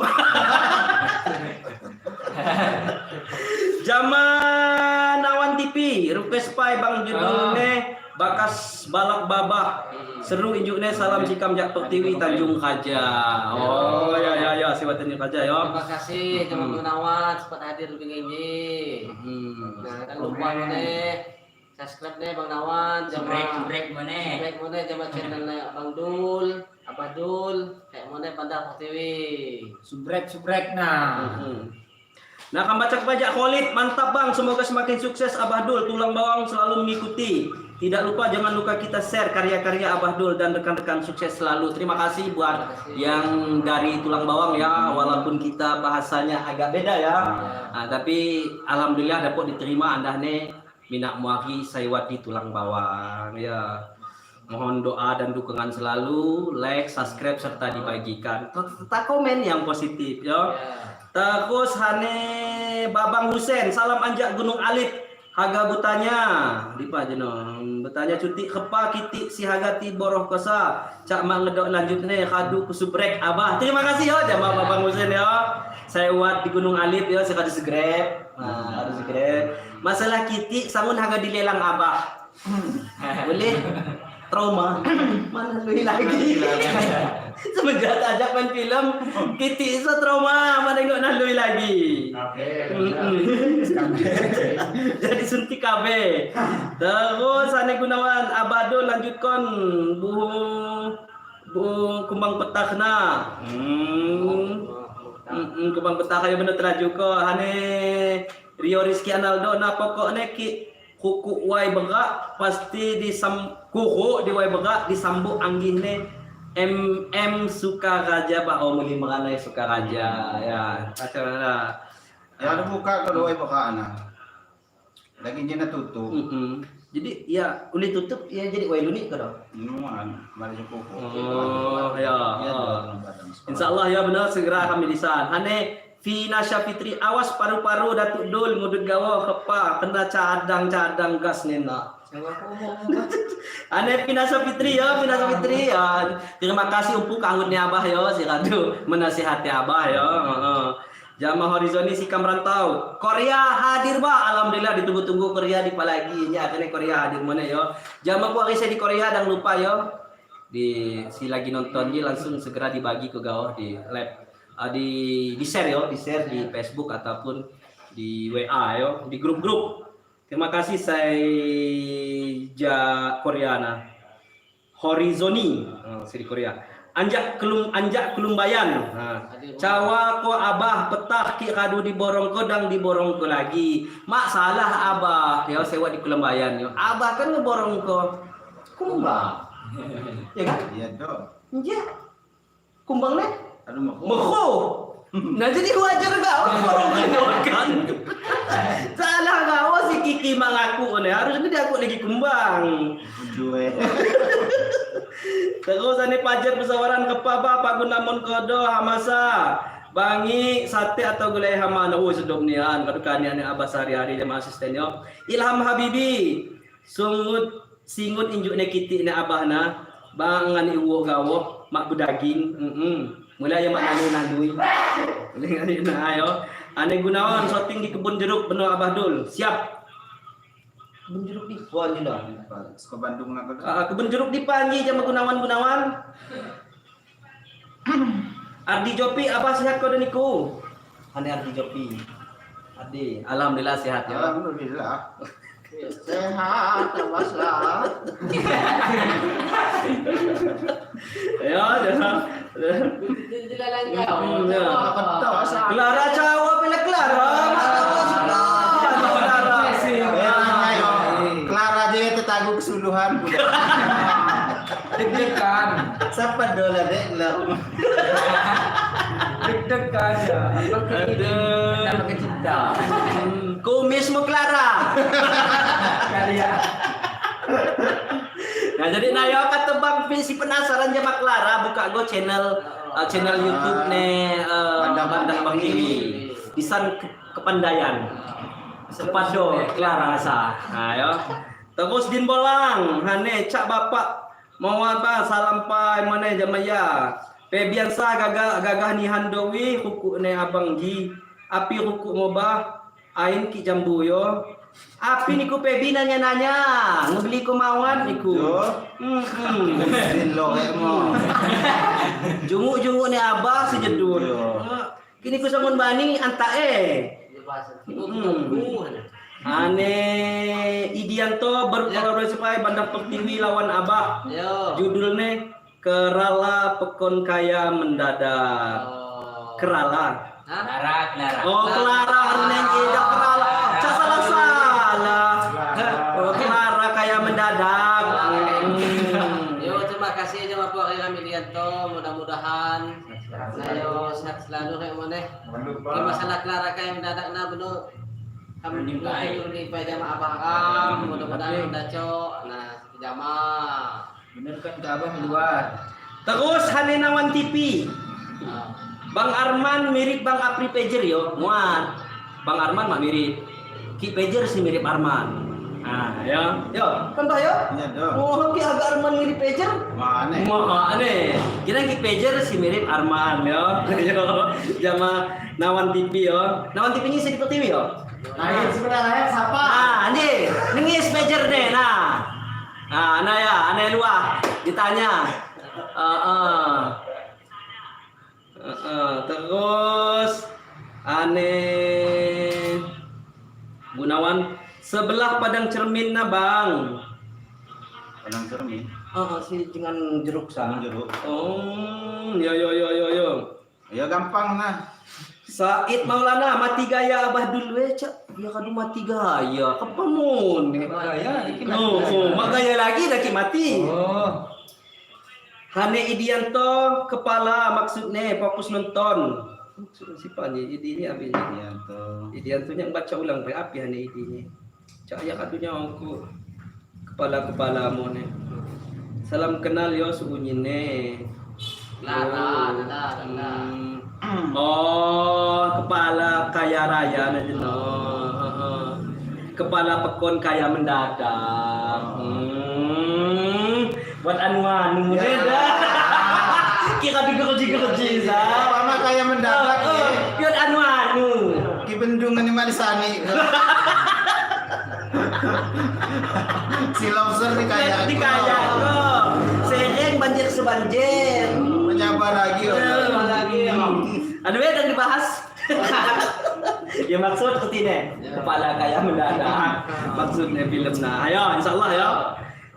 pai Bang judulnya Bakas Balak Babah. Seru injuknya salam sikam jak Pertiwi Tanjung Kaja. Oh ya ya ya siwa Tanjung Kaja yo. Terima kasih teman Gunawan sempat hadir lebih ini. Nah, jangan lupa nih subscribe nih Bang Nawan sama Break mana? Subscribe mana sama channelnya Bang Dul, Abah Dul, kayak mana Bandar Pertiwi. Subrek nah. Nah, kan baca pajak Khalid, mantap Bang, semoga semakin sukses Abah Dul, tulang bawang selalu mengikuti. Tidak lupa jangan lupa kita share karya-karya Abah Dul dan rekan-rekan sukses selalu. Terima kasih buat yang dari tulang bawang ya, walaupun kita bahasanya agak beda ya. Nah, tapi alhamdulillah dapat diterima anda nih minak muari saywati tulang bawang ya. Mohon doa dan dukungan selalu, like, subscribe serta dibagikan. Tetap komen yang positif ya. Terus Hane Babang Husen, salam anjak Gunung Alip. Haga bertanya, dipa je no. Bertanya cuti kepa kitik si hagati boroh kosa. Cak mak ngedok lanjut nih kadu kusubrek abah. Terima kasih ya jamaah Babang Husen ya. Saya buat di Gunung Alip ya, saya kadu segrep. Nah, kadu segrep. Masalah kitik sangun haga dilelang abah. Boleh trauma. Mana lu lagi? Semenjak ajak main film, kitik so trauma, mana nggak nalui lagi. Jadi suntik KB. Terus Ane Gunawan Abado lanjutkan bu bu kumbang petakna. Kumbang petak kayak bener teraju ko. Hane Rio Rizky Analdo na pokoknya ki kuku wai begak pasti disam kuku di wai begak disambuk anggine MM Sukaraja Pak oh muli mengenai Sukaraja ya acara Ya ada buka kalau wai begak ana. Lagi nya natutup. Jadi ya uli tutup ya jadi wai lunik ko. Nuan mari cukup. Oh ya. Insyaallah ya benar segera kami lisan. Hane Fina Syafitri awas paru-paru Datuk Dul ngudut gawa kepa kena cadang-cadang gas nena. Ane Fina Syafitri ya, Fina Syafitri ya. Terima kasih umpu kangutnya Abah ya, si Radu menasihati Abah ya. Jamaah Horizoni sikam rantau. Korea hadir ba, alhamdulillah ditunggu-tunggu Korea di palagi nya akhirnya Korea hadir mana ya. Jamaah ku hari saya di Korea dan lupa ya. Di si lagi nonton ni langsung segera dibagi ke gawah di lab. Di share yo, di share di Facebook ataupun di WA yo, di grup-grup. Terima kasih saya ja Koreana. Horizoni, oh, di Korea. Anjak kelumbayan. Ha. Cawa ko abah petah ki kadu diborong ko dang diborong ko lagi. Mak salah abah, yo sewa di kelumbayan yo. Abah kan ngeborong ko kumbang. Ya kan? Iya dong. Iya. Kumbang nih? Aduh meko. Meko. Nah jadi wajar gak orang kan. Salah gak si Kiki mengaku nih harusnya dia aku lagi kumbang. Jue. Terus ane pajar pesawaran kepa Pak Gunamun kodo hamasa. Bangi sate atau gulai hamana. Oh sedap nian kadukan ane abah sehari-hari jama asisten yo. Ilham Habibi. Sungut singut injuk ne kitik ne abah na. Bangan iwo gawo mak bedaging. Mulai yang mak nanu-nanui. Mulai ngani na ayo. Ane Gunawan syuting di kebun jeruk benua Abah Dul. Siap. Kebun jeruk di Panji dah. Suka Bandung nak Kebun jeruk di Panji jama Gunawan Gunawan. Ardi Jopi apa sehat kau deniku? Ane Ardi Jopi. Ardi, alhamdulillah sehat ya. Alhamdulillah. Sehat, lah. Ya, ya. Clara cawa pila Clara, Clara. Clara dia tetagu kesuluhan. Deg-degan. Siapa dolar dek lah. Deg-degan ya. Apa cinta? Kumismu Clara. Kali ya. Nah jadi nah kata Bang Fi si penasaran sama Clara buka go channel channel YouTube ne Bandang Bang TV. Disan kepandaian. Kepado Clara sa. Ayo. Terus Din Bolang, hane cak bapak mau apa salam pai mana jamaya. Pebiansa gagah gagah ni handowi huku ne abang ji. Api huku mobah ain ki jambu yo. Api niku Pebi nanya-nanya, ngebeli kemauan niku. Jo. Lo mo. Junguk-junguk ni abah sejedul. Yo. Kini ku sangun bani antae. Ane Idianto berkolaborasi supaya Bandar Pertiwi lawan Abah. Yo. Judulnya Kerala Pekon Kaya Mendadak. Oh. Kerala. Hah? Clara, Clara. Oh, Clara neng ida Kerala. Cak salah salah. Oh, Clara kaya mendadak. Yo, terima kasih sama Pak Rami Idianto. Mudah-mudahan saya sehat selalu kayak mana. Ki masalah Clara kaya mendadak na benar. Kami pada jamaah abah kam, mudah-mudahan udah cok. Nah, jamaah. Bener kan ke abah luar. Terus Hanenawan TV. Bang Arman mirip Bang Apri Pager yo. Muat. Bang Arman mah mirip. Ki Pager sih mirip Arman. Nah, ya. Yo, kan Pak yo? Iya dong. Oh, Ki agak Arman mirip Pager. Mana? Mana? Kira Ki Pager sih mirip Arman yo. Yo, jama Nawan TV yo. Nawan TV ini sih TV yo. Nah, sebenarnya siapa? Nah, ini nengis Pager deh nah. Nah, ana ya, ana luah ditanya. Terus ane Gunawan sebelah Padang Cermin na bang. Padang Cermin. Si dengan jeruk sa. Jeruk. Oh, yo yo yo yo yo. Ya gampang nah. Said Maulana mati gaya abah dulu cak. Ya kadu mati gaya. Kepamun. Gaya, Oh, oh, mak gaya lagi dah ki mati. Oh. Hane Idianto kepala maksudnya fokus nonton. Maksudnya siapa ni? Idi ni abi ni. Idianto. Idianto yang baca ulang pe api Hane Idi ni. Cak ya kadunya aku kepala-kepala mo ni. Salam kenal yo suunyine. Clara, Clara, Clara. Oh, kepala kaya raya na din. Oh. Kepala pekon kaya mendadak. Buat anu-anu deh dah. Kira digerji-gerji sa. Mama kaya mendadak. Buat anu-anu. Ki bendungan ni Malisani. Si lobster di kaya. Di kaya ko. Sereng banjir sebanjir. Menyapa lagi. Lagi. Anu ya yang dibahas? Ya maksud ketine kepala kaya mendadak. Maksudnya film nah. Ayo insyaallah ya.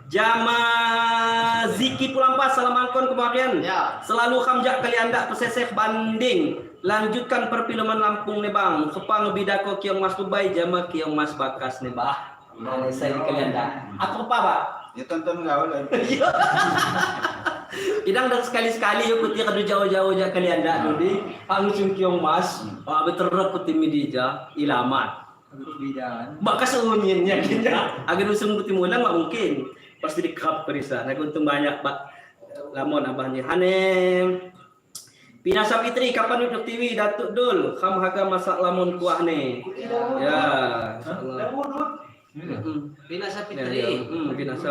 Jama Ziki Pulampas, salam angkon kemarin. Ya. Selalu kamjak kalian dak peseseh banding. Lanjutkan perfilman Lampung nih bang. Kepang bidako Kiong Mas Dubai jama Kiong Mas Bakas nih bah. Nah, saya kalian dak. Aku apa pak? Ya tonton gaul. Idang dak sekali-sekali yuk kuti kadu jauh-jauh ja kalian dak dudi. Langsung Kiong Mas. Pak beterek kuti midija ilamat. Bidaan. Bakas unyinnya kita. Agar usung kuti mulang mak mungkin. Pasti dikerap perisa. Nah, untung banyak pak lamon abahnya. Hanem. Pinasa Fitri kapan duduk TV Datuk Dul kam haga masak lamun kuah nih. Ya, insyaallah. Pinasa Ya, Fitri. ya. Pinasa.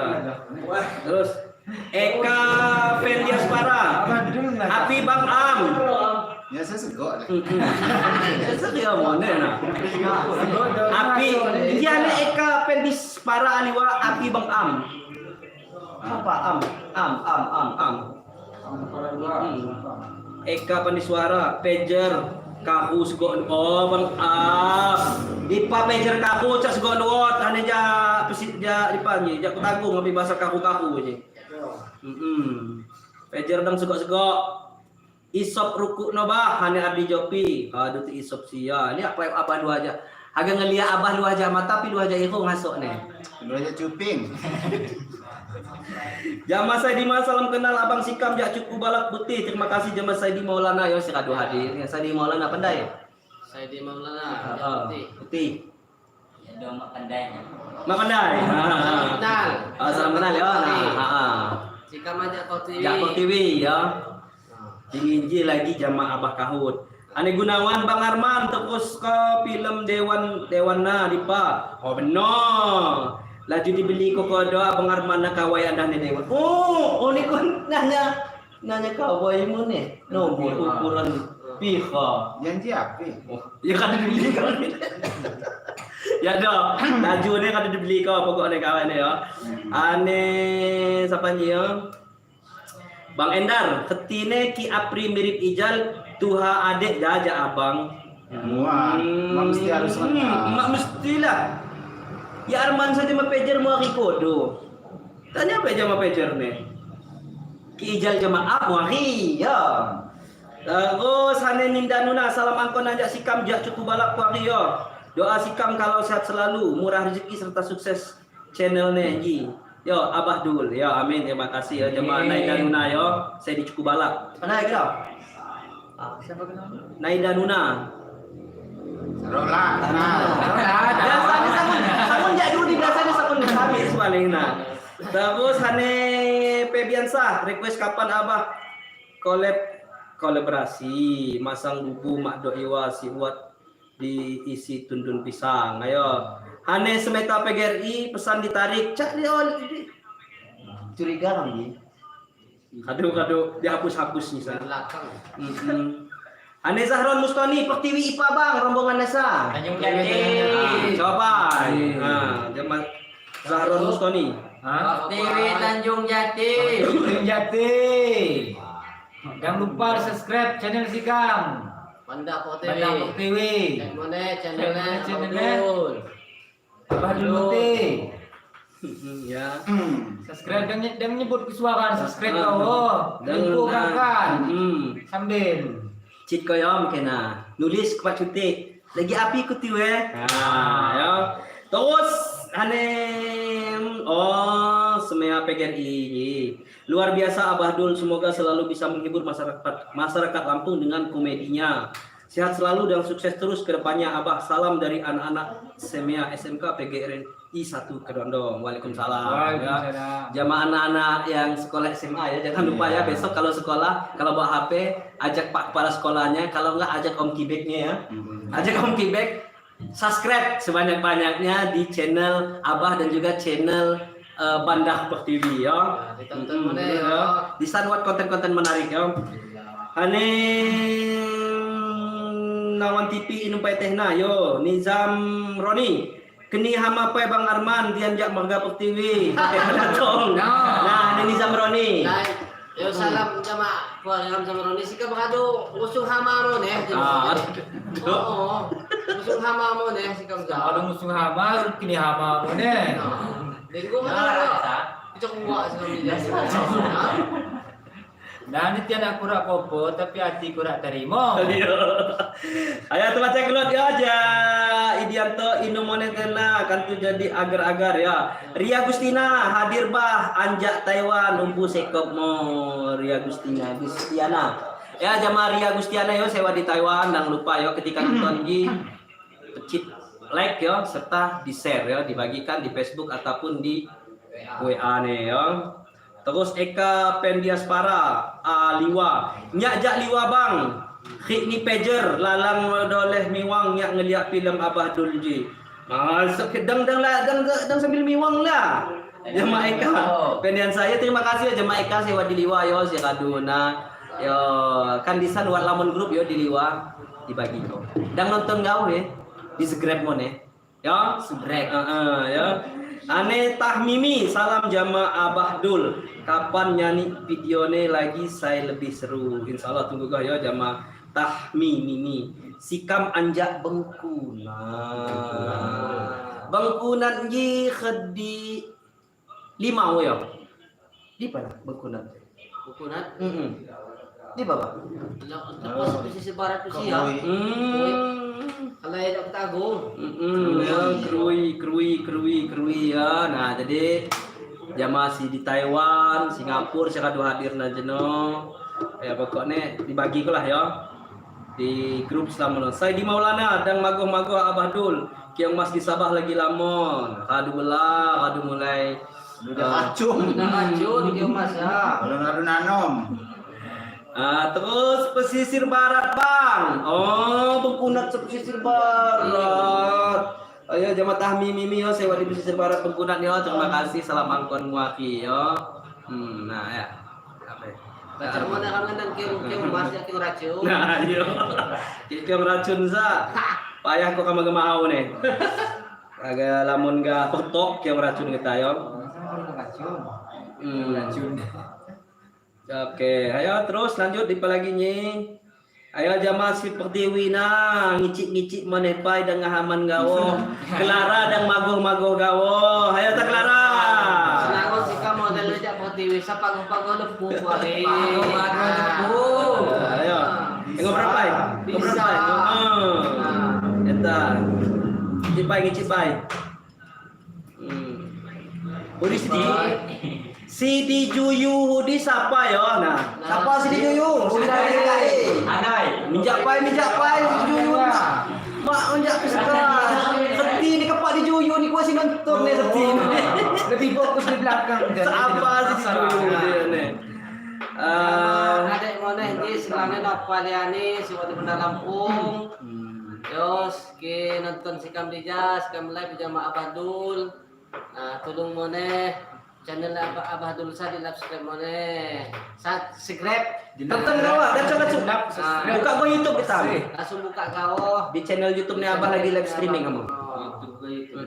Terus Eka Fendiaspara. Api Bang Am. Ya saya segok lah. Saya mau nah. Api, iya nih Eka Fendiaspara aliwa Api Bang Am. Apa Am? Am Am Am Am. Eka Pandiswara, Pager, Kaku sego oh Bang Am. Dipa Pager Kaku cak sego nuwot ane ja pesi ja dipa ni ja kutanggung ngapi bahasa kaku-kaku je. Pager dang sego-sego. Isop ruku no bah hane abdi jopi. Aduh tu isop sia. Ini apa abah lu aja. Haga ngelia abah lu aja mata pi lu aja iku ngasok ne. Lu aja cuping. Jama Saidi salam kenal abang Sikam jak cukup balak putih. Terima kasih Jama Saidi Maulana yo si kadu hadir. Ya Saidi Maulana pandai. Saidi Maulana putih. Putih. Ya dong mak pandai. Mak pandai. Salam kenal. Salam kenal ya. Nah, Sikam aja kau TV. Jak kau TV ya. Dinginji lagi jama Abah Kahut. Ane Gunawan Bang Arman terus ke film Dewan Dewana dipa. Oh benar. Laju dibeli kokodo Abang Arman na kawai anda ni Dewan. Oh, oh ni kon nanya nanya kawai mu ni. Nomor ukuran piha. Janji apa? Oh, ya kan dibeli kan. Ya dah, laju ni kalau dibeli kau pokoknya kawan ni ya. Ane siapa ni ya? Bang Endar, ketine Ki Apri mirip Ijal, tuha adek jaja abang. Wah, mak mesti harus Mak mestilah. Ya Arman saja ma pager mau kodo. Tanya apa aja ma pager nih? Ki Ijal jemaah muari ya. Terus hane ninda nuna salam angkon nanjak sikam jak cukup balak kuari yo. Doa sikam kalau sehat selalu, murah rezeki serta sukses channel nih ji. Yo Abah Dul, yo amin, terima kasih ya jemaah Naida Nuna yo. Saya di Cukup Balak. Mana ya kira? Siapa kenal? Naida Nuna. Rola, nah. Biasanya sangun, sangun jak dulu di biasanya sangun kami soalnya nah. Terus hane Febiansah request kapan Abah kolaborasi masang bubu mak do iwa si uat diisi tundun pisang. Ayo. Hane semeta PGRI pesan ditarik. Cak dia Curiga kami. Kado-kado dihapus-hapus nih sa. Belakang. Ane Zahron Mustoni, Pertiwi IPA Bang, rombongan Nesa. Tanjung Jati. Coba. Nah, zaman Zahron Mustoni. Hah? Pertiwi Tanjung Jati. Tanjung Jati. Jangan lupa subscribe channel Sikam. Banda Pertiwi. Bandang Pertiwi. Channelnya, channelnya, Channelnya. Abdul. Abah Dul Muti. Ya. Subscribe dan, dan nyebut kesuaraan subscribe kau. Dan Lupa kan. Sambil. Cit koyom kena nulis kepak cutik. Lagi api kuti we. Nah, ya. Terus ane oh semea PGRI. Luar biasa Abah Dul, semoga selalu bisa menghibur masyarakat Lampung dengan komedinya. Sehat selalu dan sukses terus ke depannya Abah. Salam dari anak-anak Semea SMK PGRI 1 Kedondong. Waalaikumsalam. Waalaikumsalam. Ya. Jamaah anak-anak yang sekolah SMA ya, jangan lupa ya besok kalau sekolah kalau bawa HP ajak Pak kepala sekolahnya, kalau enggak ajak Om Kibeknya ya. Ajak Om Kibek subscribe sebanyak-banyaknya di channel Abah dan juga channel Bandah Pertiwi ya. Ya, ditonton mana ya. Di sana buat konten-konten menarik ya. Ane Nawan TV inum pai tehna yo Nizam Roni keni hama pai Bang Arman tian jak marga Pertiwi datong. Nah, ini Nizam Roni. Nah, yo salam jamaah keluarga sama Roni sih kado musuh hama mo ne. Ah, Oo. Musuh hama mo ne si kam Kalau musuh hama, kini hama mo ne. Linggo man Itu kuwa sa kami. Nah, ini tiada kurak popo, tapi hati kurak terima. Ayo teman cek keluar ya aja. Idianto Inumonetena kan tuh jadi agar-agar ya. Ria Gustina hadir bah anjak Taiwan numpu sekop mo Ria Gustina Gustiana. Ya jamaah Ria Gustiana yo sewa di Taiwan dan lupa yo ketika nonton di pecit like yo serta di share yo dibagikan di Facebook ataupun di WA nih yo. Terus Eka Pendiaspara Liwa nyak jak Liwa bang. Khik ni pager lalang doleh miwang nyak ngeliat filem Abah Dulji. Masuk ke dang dang lah dang dang sambil miwang lah. Jemaah Eka. Pendian saya terima kasih ya jemaah Eka sewa di Liwa yo si Kaduna. Yo kan di san wat lamun grup yo di Liwa dibagi kok. Dang nonton gau ya di segrep mon ya. Yo, segrep. Ya. Ane Tahmimi, salam jamaah Abah Dul. Kapan nyanyi videone lagi saya lebih seru. Insya Allah tunggu kau ya jamaah Tahmimi. Sikam anjak bengkuna. Bengkunan ji khedi lima yo. Di mana bengkunan? Bengkunan? Di bawah. Lepas pesisir barat tu sih ya. Kalau yang tak tagung. Ya, krui ya. Nah, jadi jamaah si di Taiwan, Singapura, saya kado hadir na jeno. Ya pokoknya dibagi lah ya di grup selama. Saya di Maulana dan magoh-magoh Abah Dul. Kiong Mas di Sabah lagi lamon. Kadu belah, kadu mulai udah racun. Udah racun Kiong Mas ya. Kalau ngadu nanom. Terus pesisir barat bang. Oh, Bengkunat pesisir barat. Ayo jamaah Tahmi Mimi yo sewa di pesisir barat Bengkunat yo. Terima kasih salam angkon muaki yo. Nah ya. Apa? Baca mana kangen dan kiong mas ya kiong racun. Nah, yo. Kiong racun za. Payah kok kamu gemau nih. Agak lamun ga petok yang racun kita yo. Racun. Racun. Oke, ayo terus lanjut di lagi nih. Ayo jamaah si Pertiwina ngicik-ngicik manepai dan ngahaman gawo. Clara dan magoh-magoh gawo. Ayo tak Clara. Senangon sika model aja Pertiwi sa pagoh-pagoh lepu kuari. Pagoh-pagoh lepu. Ayo. Ngobrol berapa ya? Ngobrol Bisa. berapa? Oh. Eta. Ngicik pai, ngicik pai. Hudi sidi. Sidi Juyu Hudi siapa yo? Nah, Siapa Sidi Juyu? Hudi sekali. Anai. Minjak pai, minjak pai Sidi Juyu. Mak minjak ke sekolah. Seti ni kepak di Juyu ni kuasi nonton ni seti ni. Lebih fokus di belakang. Siapa Sidi Juyu dia ni? Adek mana ini selangnya napa liani si wali benda Lampung. Yos, ke nonton sikam dija, sikam live jama Abadul. Nah, tolong mone channel Abah Abah Dul sa di subscribe mone. Sa subscribe. Tonton gawa, gacu gacu. Buka gua YouTube kita. Langsung buka kau. Di channel YouTube ni Abah lagi live streaming kamu. Oh. YouTube ke itu.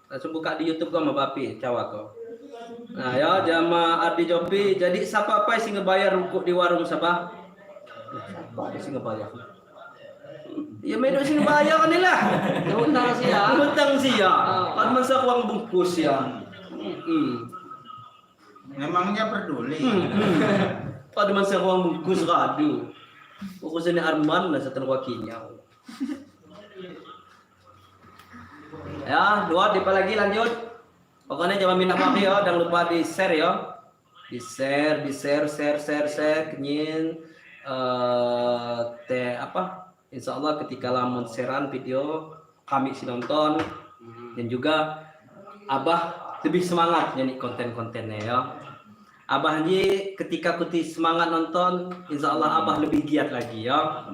Langsung buka di YouTube gua sama Bapi, cawa kau. Nah, ya jama Ardi Jopi. Jadi siapa apa sih ngebayar rukuk di warung siapa? Siapa sih ngebayar? Ya medo sih ngebayar kan lah. Utang sih ya. Utang sih ya. Oh. Kan masa uang bungkus ya. Memangnya peduli. Pada masa uang bungkus radu. Fokusnya Arman lah setelah wakinya. Ya, dua dipa lagi lanjut. Pokoknya jangan minta maaf ya, jangan lupa di share ya. Di share, di share, share, share, share, kenyin teh apa? Insya Allah ketika lamun sharean video kami si nonton dan juga Abah lebih semangat nyanyi konten-kontennya ya. Abah ni ketika kuti semangat nonton, insya Allah Abah lebih giat lagi ya.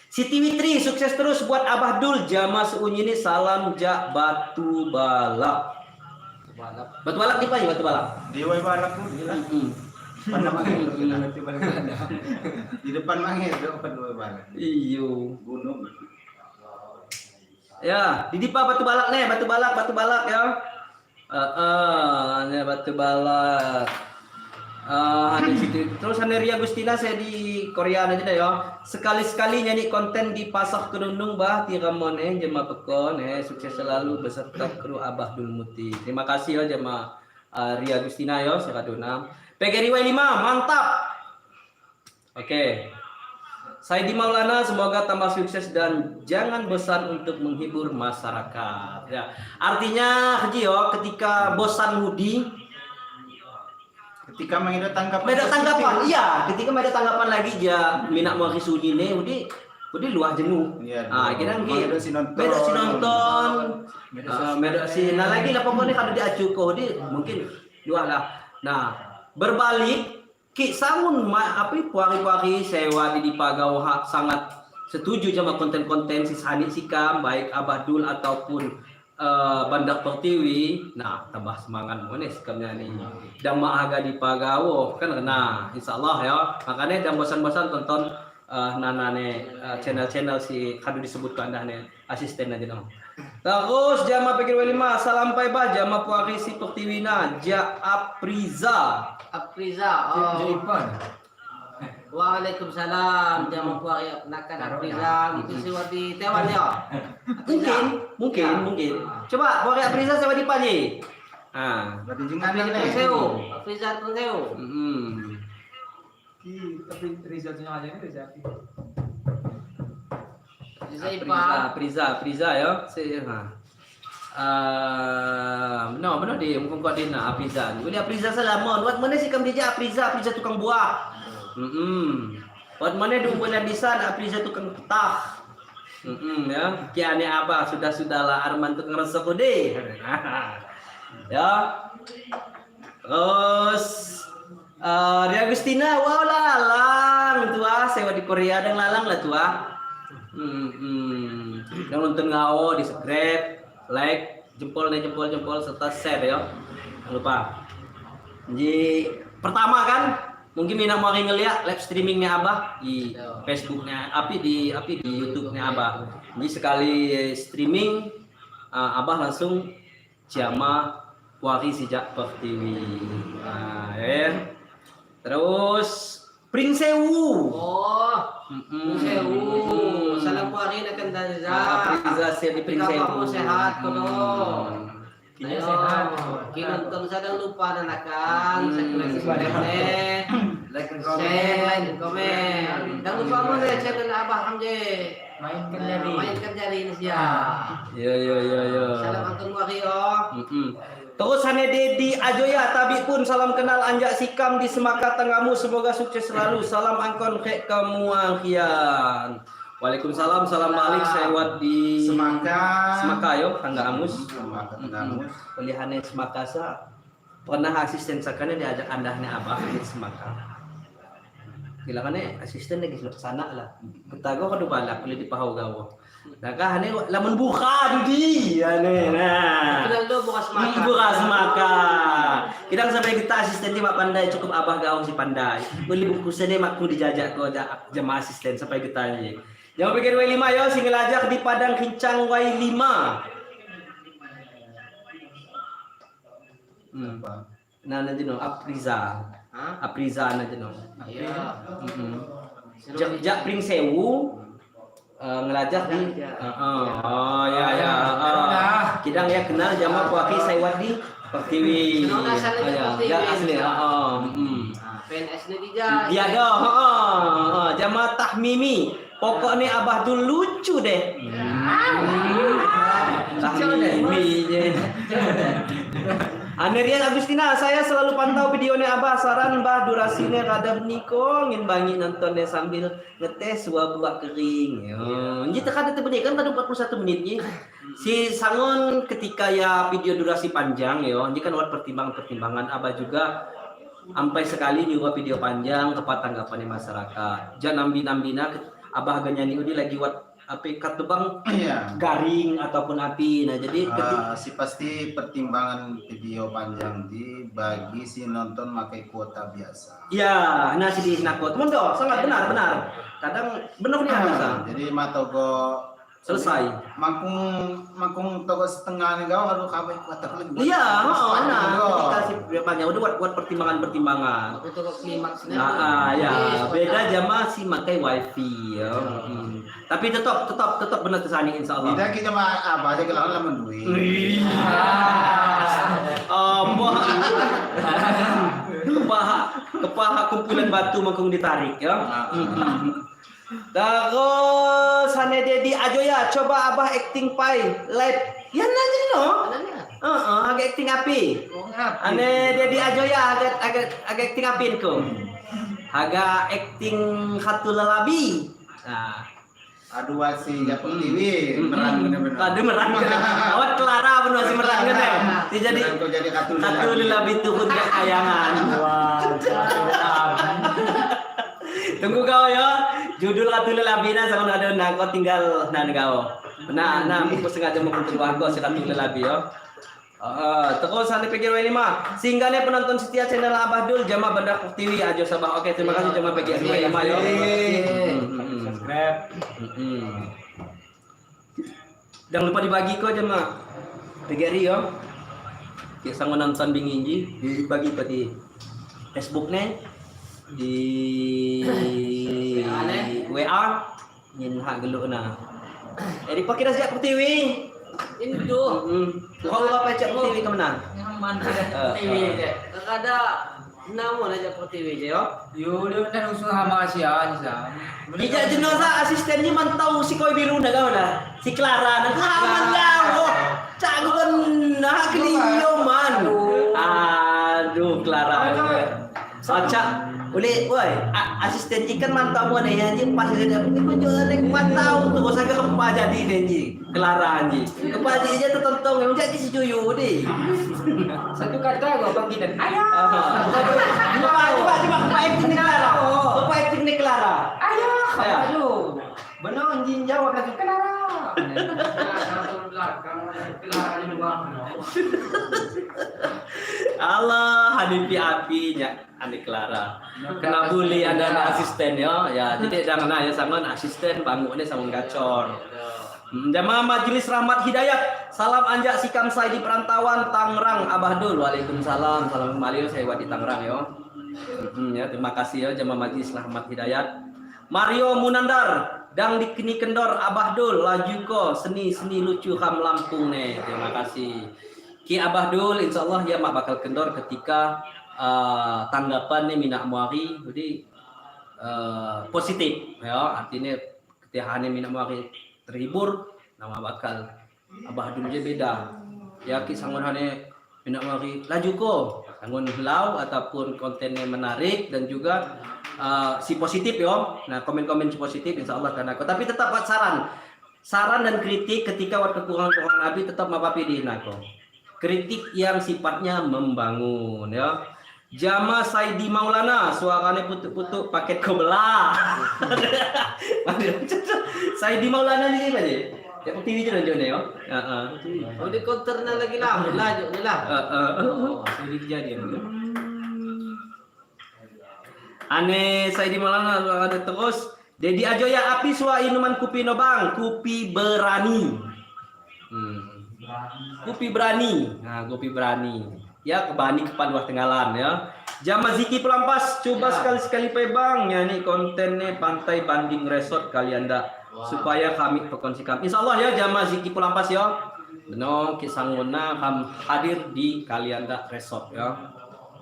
Siti Witri sukses terus buat Abah Dul jama seunyi ini salam jak Batu Balak. Batu Balak di apa ya Batu Balak? Di Way Balak tuh gila. Di depan Mangir, di depan Way Balak. Iyo. Gunung. Ya, di Dipa Batu Balak nih, Batu Balak, Batu Balak ya. Ini Batu Balak. Ada situ. Terus Haneria Agustina saya di Korea aja dah ya. Sekali-sekali nyanyi konten di Pasar Kerundung bah Tiramon jema pekon sukses selalu beserta kru Abah Dul Muti. Terima kasih ya jema Ria Agustina ya Seradona. PGRI 5 mantap. Oke. Saidi Maulana semoga tambah sukses dan jangan bosan untuk menghibur masyarakat. Ya. Artinya Haji yo ketika bosan Hudi ketika mengida tanggapan beda tanggapan, iya, ketika beda tanggapan lagi dia minak mau sunyi nih, Hudi Hudi luah jenuh. Iya. Ah, kira Beda si nonton. Beda si nonton. Beda si nah lagi lah pokoknya kalau diacu ke Hudi mungkin luah lah. Nah, berbalik ki sangun ma api puari-puari sewa di Dipagau hak sangat setuju sama konten-konten si Sani Sikam baik Abah Dul ataupun Bandar Pertiwi. Nah, tambah semangat mana sikamnya nih. Dan maaga di Pagawo kan nah insyaallah ya. Makanya jangan bosan-bosan tonton nana nih channel-channel si kadu disebut ke anda nih asisten aja dong. Terus jama pikir 5 salam pai bah jama puari si Pertiwina ja Apriza. Apriza. Oh. Waalaikumsalam jama puari nakan Apriza mungkin si di Taiwan ya. Mungkin, mungkin, mungkin. Coba puari Apriza sama di Panji. Ah. Berarti jengan nih. Apriza Trengeu. Ki tapi Riza tuh aja nih Riza. Riza Ipa. Priza, Priza ya. Si ha. No, benar dia mungkin kau dia nak Apriza. Boleh Apriza salamon. Buat mana sih kamu dia Apriza, Apriza tukang buah. Buat mana dong bulan disan Apriza tukang petah. Ya. Kiane apa sudah-sudahlah Arman tukang resep deh. Ya. Terus Ria Agustina, wow lalang tua sewa di Korea dan lalang lah tua. Yang nonton ngawo di subscribe, like, jempol nih jempol jempol serta share ya. Jangan lupa. Jadi pertama kan mungkin mina mau ngeliat live streamingnya Abah di Facebooknya, api di YouTube-nya Abah. Jadi sekali streaming Abah langsung jama wari sejak Pertiwi. Nah, ya. Terus Pringsewu. Oh, Pringsewu. Salam wari nak kanda za. Priza di Pringsewu. Kamu sehat kono. Kini sehat. Kinonton sadang lupa nanakan, subscribe Like and share, like and comment. Jangan lupa mo deh channel Abah Hamje. Mainkan jari. Mainkan jari ini sia. Ya ya ya ya. Salam angkon wari oh. Terus Hane Dedi Ajoya tabi pun salam kenal anjak sikam di Semaka Tenggamu semoga sukses selalu. Salam angkon kek kemuangkian. Waalaikumsalam, salam balik sewat di Semaka. Semaka yo, Tangga Amus. Semaka Tenggamus. Kuliahane Semaka sa pernah asisten sakane diajak andahnya abah di Semaka. Gila kan asisten lagi sana lah. Ketago kadu balak kulit di pahau gawo. Nah kah hane lamun buka dudi ane nah. Kenal do buka semaka. Buka semaka. Kita sampai kita asisten di mak pandai cukup abah gaung si pandai. Beli bungkusan makku dijajak ko jamaah asisten sampai kita ni. Jangan pikir W5 yo sing ngelajak di Padang Kincang W5. Nah nanti no Apriza. Hah? Apriza nanti no. Iya. Jak jak Pring Sewu ngelajak di oh ya ya Kidang ya kenal jama kuaki Saiwadi Pertiwi. Ya, ya asli heeh. PNS ni dia. Dia dah heeh. Jama Tahmimi. Pokoknya Abah tuh lucu deh. Tahmimi. Anerian Agustina, saya selalu pantau videonya Abah. Saran Bah durasinya rada niko ngin bangi nontonnya sambil ngetes buah buah kering. Yo, ini tekan detik kan tadi 41 menit nih. Si Sangon ketika ya video durasi panjang yo, ini kan buat pertimbangan-pertimbangan Abah juga sampai sekali nyuruh video panjang kepada tanggapannya masyarakat. Jangan nambi-nambina Abah agak nyanyi udi lagi buat api katubang garing ataupun api. Nah, jadi si pasti pertimbangan video panjang di bagi si nonton pakai kuota biasa. Ya, nah si di nakot. Mundo, sangat benar benar. Kadang benar nih bisa. Jadi matogo selesai. Mangkung toko setengah nih kau harus kabeh kuota lagi. Iya, oh, nah, ketika si panjang udah buat pertimbangan-pertimbangan. Aku toko klimaks. Nah, ya, beda jama si makai wifi ya. Tapi tetap benar kesani insyaallah. Tidak kita mah apa aja kalau lamun duit. Kepaha kumpulan batu mangkung ditarik ya. Terus Hane Dedi Ajoya coba Abah acting pai live. Ya nanya no. Heeh, agak acting api. Ane Dedi Ajoya agak acting api ko. Agak acting Khatu Lelabi. Nah. Aduh si Japon TV merang bener-bener. Aduh merang. Awak Clara pun masih merang kan ya. Jadi Khatu Lelabi turun ke kayangan. Wah. Tunggu kau ya. Judul Khatu Lelabina sama ada nah kau tinggal nah kau. Nah, aku sengaja mau keluar kau si Khatu Lelabi ya. Terus sampai PG W5. Sehingga penonton setia channel Abah Dul Jama Bandar TV ajo sabah. Oke, terima kasih Jama PG W5 ya. Subscribe. Jangan lupa dibagi kok Jama. PGRI yo. Ki sango nonton binginji dibagi ke di Facebook nih di WA nyin hak geluk na. Jadi pakai dah siap TV. Indo. Kau apa cak TV ke mana? Nyaman sudah TV deh. Kada namo aja TV je yo. Yo, dia kan usul hama sia ni sa. Ijak jenazah asistennya mantau si koi biru dah kau dah. Si Clara nah aman kau. Cak aku kan nah keliyo man. Aduh Clara. Cak boleh, woi, asisten ikan mantau mu nih anjing pas dia ini pun jualan yang mantau tuh saya kepa jadi nih anjing. Clara anjing. Kepa jadi dia tertonton yang jadi si Cuyu deh. Satu kata gua panggil dan ayah. Coba coba coba kepa acting nih Clara. Kepa acting nih Clara. Ayah, aduh. Benar anjing jawab langsung Clara. Allah, hadipi apinya Andi Clara. Kena bully ada asisten ya. Ya, jadi jangan ya sama asisten bangunnya sama gacor. Jamaah Majelis Rahmat Hidayat. Salam anjak sikam saya di perantauan Tangerang Abah Dul. Waalaikumsalam. Salam kembali yo, saya di Tangerang yo. Ya, terima kasih ya jamaah Majelis Rahmat Hidayat. Mario Munandar dang dikini kendor Abah Dul laju ko seni-seni lucu kam Lampung nih. Terima kasih. Ki Abah Dul insyaallah ya mak bakal kendor ketika tanggapan nih minak muari jadi positif ya, artinya ketika minak muari terhibur nama bakal Abah Dul je beda ya. Ki sangon hane minak muari laju ko sangon lau ataupun kontennya menarik dan juga si positif yo. Nah, komen-komen si positif insyaallah karena aku tapi tetap buat saran saran dan kritik ketika wat kekurangan-kekurangan Abi tetap mapapi di nako kritik yang sifatnya membangun ya. Jama Saidi Maulana suaranya putuk-putuk paket kebelah. Saidi Maulana ni apa je? Ya TV je lanjut ni yo. Heeh. Oh di counter na lagi lah, lanjut ni lah. Heeh. Saidi kejadian. Ane Saidi Maulana ada terus Dedi Ajoya api sua inuman kupi no bang, kupi berani. Kopi berani. Nah, kopi berani. Ya, kebani ke Panduah Tenggalan ya. Jama Ziki Pelampas, coba Ya. sekali-sekali pe bang ya nih kontennya Pantai Banding Resort kalian dak Wah. supaya kami pekon sikam. Insyaallah ya Jama Ziki Pelampas ya. Beno kisangona kam hadir di Kalianda Resort ya.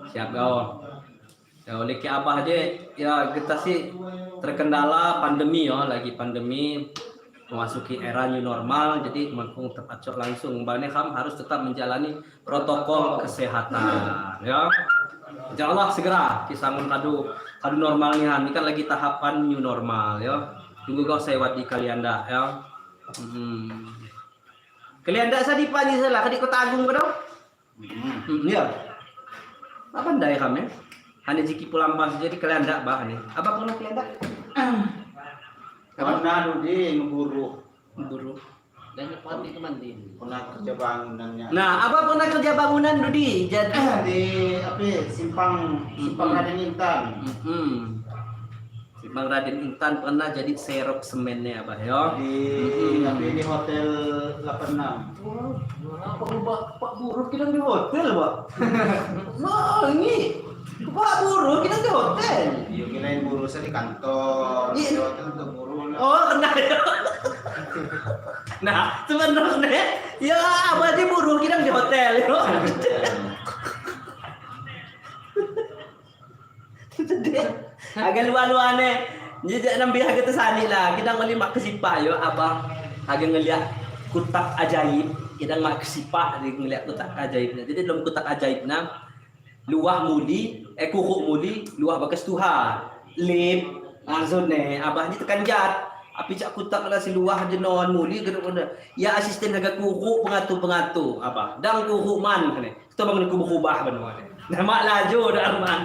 Siap ya. Ya oleh ki abah aja ya kita sih terkendala pandemi ya, lagi pandemi memasuki era new normal, jadi mangkung terpacok langsung bane kam harus tetap menjalani protokol kesehatan ya. Insyaallah segera kisangun kadu kadu normal nih, ini kan lagi tahapan new normal ya. Tunggu kau saya di Kalianda ya. Kalianda sa di pani salah kadi Kota Agung kau? Ya. Apa pandai kami? Hanya jiki pulang pas jadi Kalianda bah ni. Apa pernah Kalianda? Pernah di ngeburu. Ngeburu. Dan pati ke mandi. Pernah kerja bangunannya. Nah, apa pernah kerja bangunan Dudi? Jadi di apa ya, simpang simpang Raden Intan. Simpang Raden Intan pernah jadi serok semennya apa ya? Di apa di hotel 86. Apa Pak Pak Buruh kita di hotel, Pak? Wah, ini Pak Buruh kita di hotel. Iya, kirain buruh saya di kantor, Iya. di hotel untuk buruh lah. Oh, kena ya. Nah, sebenarnya ya apa sih buruh kita di hotel yo. Jadi agak luar-luar Jadi enam biar kita sani lah. Kita ngeli mak kesipak yo apa agak ngeliat kotak ajaib. Kita mak kesipak dia ngeliat kotak ajaibnya. Jadi dalam kotak ajaibnya luah muli, kuruk muli, luah bakas tuha. Lip langsung ne abah ni tekan jat. Api cak kutak lah si luah jenon muli kena kena. Ya asisten agak kuruk pengatu-pengatu apa. Dang kuruk man kene. Kita bangun kubah-kubah benar. Nama laju dah arman.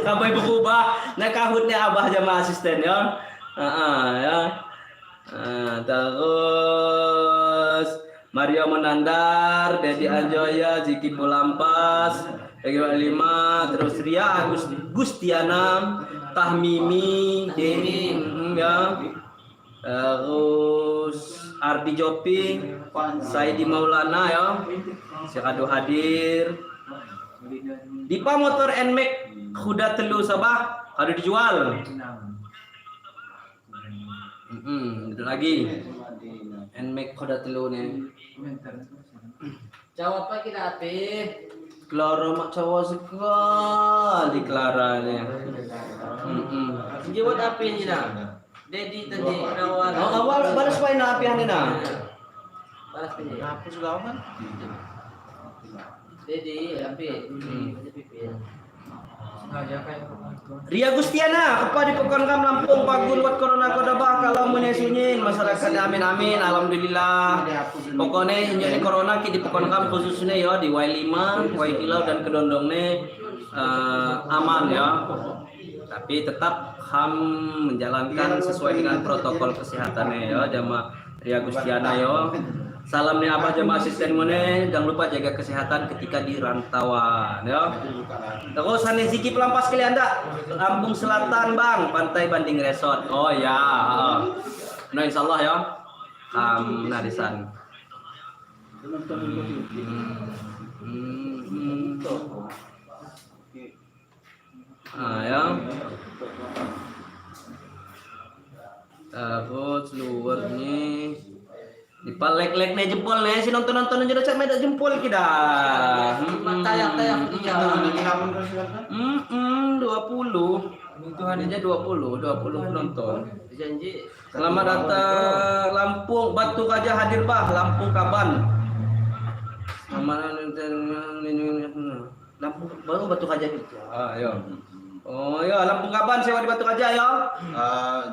Sampai berubah nak kahutnya abah jama asisten ya. Ya. Terus Mario Menandar, Dedi Anjoya, Ziki Pulampas, Egi Lima, terus Ria Agus Gustiana, Tahmimi, Deni, ya. Terus Ardi Jopi, Saidi Maulana ya. Syekh hadir. Dipa motor NMAX kuda telu Sabah kado dijual. Itu lagi. NMAX kuda telu nih. Jawab apa kita api? Clara mak cowok sekali Clara nih. Jawab api ni lah. Dedi tadi awal. Oh, awal balas wae na api ane na. Balas ni. Hapus kau kan? Dedi api. Ria Gustiana, kepada Pekon Kam Lampung Pagun wat corona kodabah kalau menyesunyin masyarakat amin amin alhamdulillah. Pokoknya injek corona ki di Pekon Kam khususnya ya di Y5, Y Kilau dan Kedondong ne aman ya. Tapi tetap ham menjalankan sesuai dengan protokol kesehatannya ya jama Ria Gustiana yo. Salam nih apa jamaah asisten mone, jangan lupa jaga kesehatan ketika di rantauan ya. Terus Hane Ziki Pelampas kali Anda, Lampung Selatan Bang, Pantai Banding Resort. Oh ya. Nah, insyaallah ya. Nah disan. Ah ya. Terus luar nih. Dipalek-lek nih jempol nih si nonton-nonton aja cak medak jempol kita. Tayang-tayang iya. 20. Tuhan aja 20 penonton. Janji. Selamat datang Lampung, Batu Gajah hadir bah, Lampung Kaban. Selamat Lampung baru Batu Gajah gitu. Ah, yo. Oh ya, Lampung Kaban sewa di Batu Gajah ya.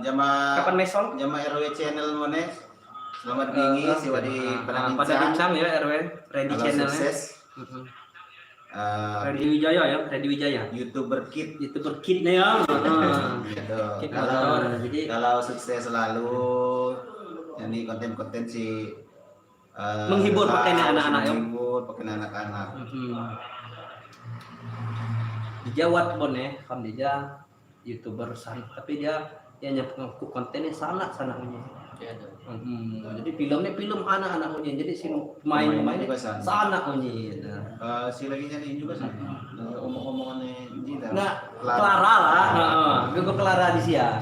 Jama Kapan mesong? Jama RW channel mones. Selamat wingi sewa di Padang ya RW Ready Channel. Sukses. Ready Wijaya ya, Ready Wijaya. YouTuber Kid. YouTuber Kid nih ya. Gitu. Kalau jadi kalau sukses selalu jadi konten-konten si menghibur pakai anak-anak ya. Menghibur pakai anak-anak. Di Jawa bon ya, kam dia YouTuber san, tapi dia yang ngaku kontennya sanak-sanaknya. Jadi filmnya film anak-anak punya. Jadi si pemain-pemainnya sanak punya. Nah. Si lagi nyari juga sih. Omong-omongannya Jida. Nah, Clara lah. Heeh, gue Clara di sia.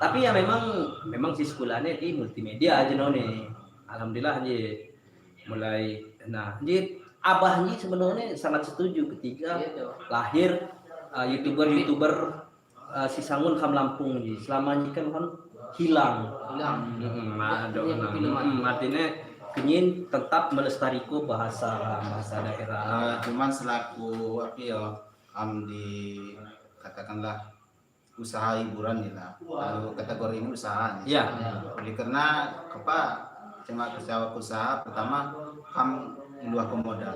Tapi ya memang si sekolahnya di multimedia aja nih. Alhamdulillah ji mulai nah, ji abahnya sebenarnya sangat setuju ketika lahir YouTuber si Sangun Kam Lampung ji. Selama ini kan hilang. Artinya kenyин tetap melestariku bahasa daerah. Cuman selaku apa ya, di katakanlah usaha hiburan nih lah. Kalau kategori ini usaha nih. Ya. Jadi karena apa cuma usaha pertama kam dua modal.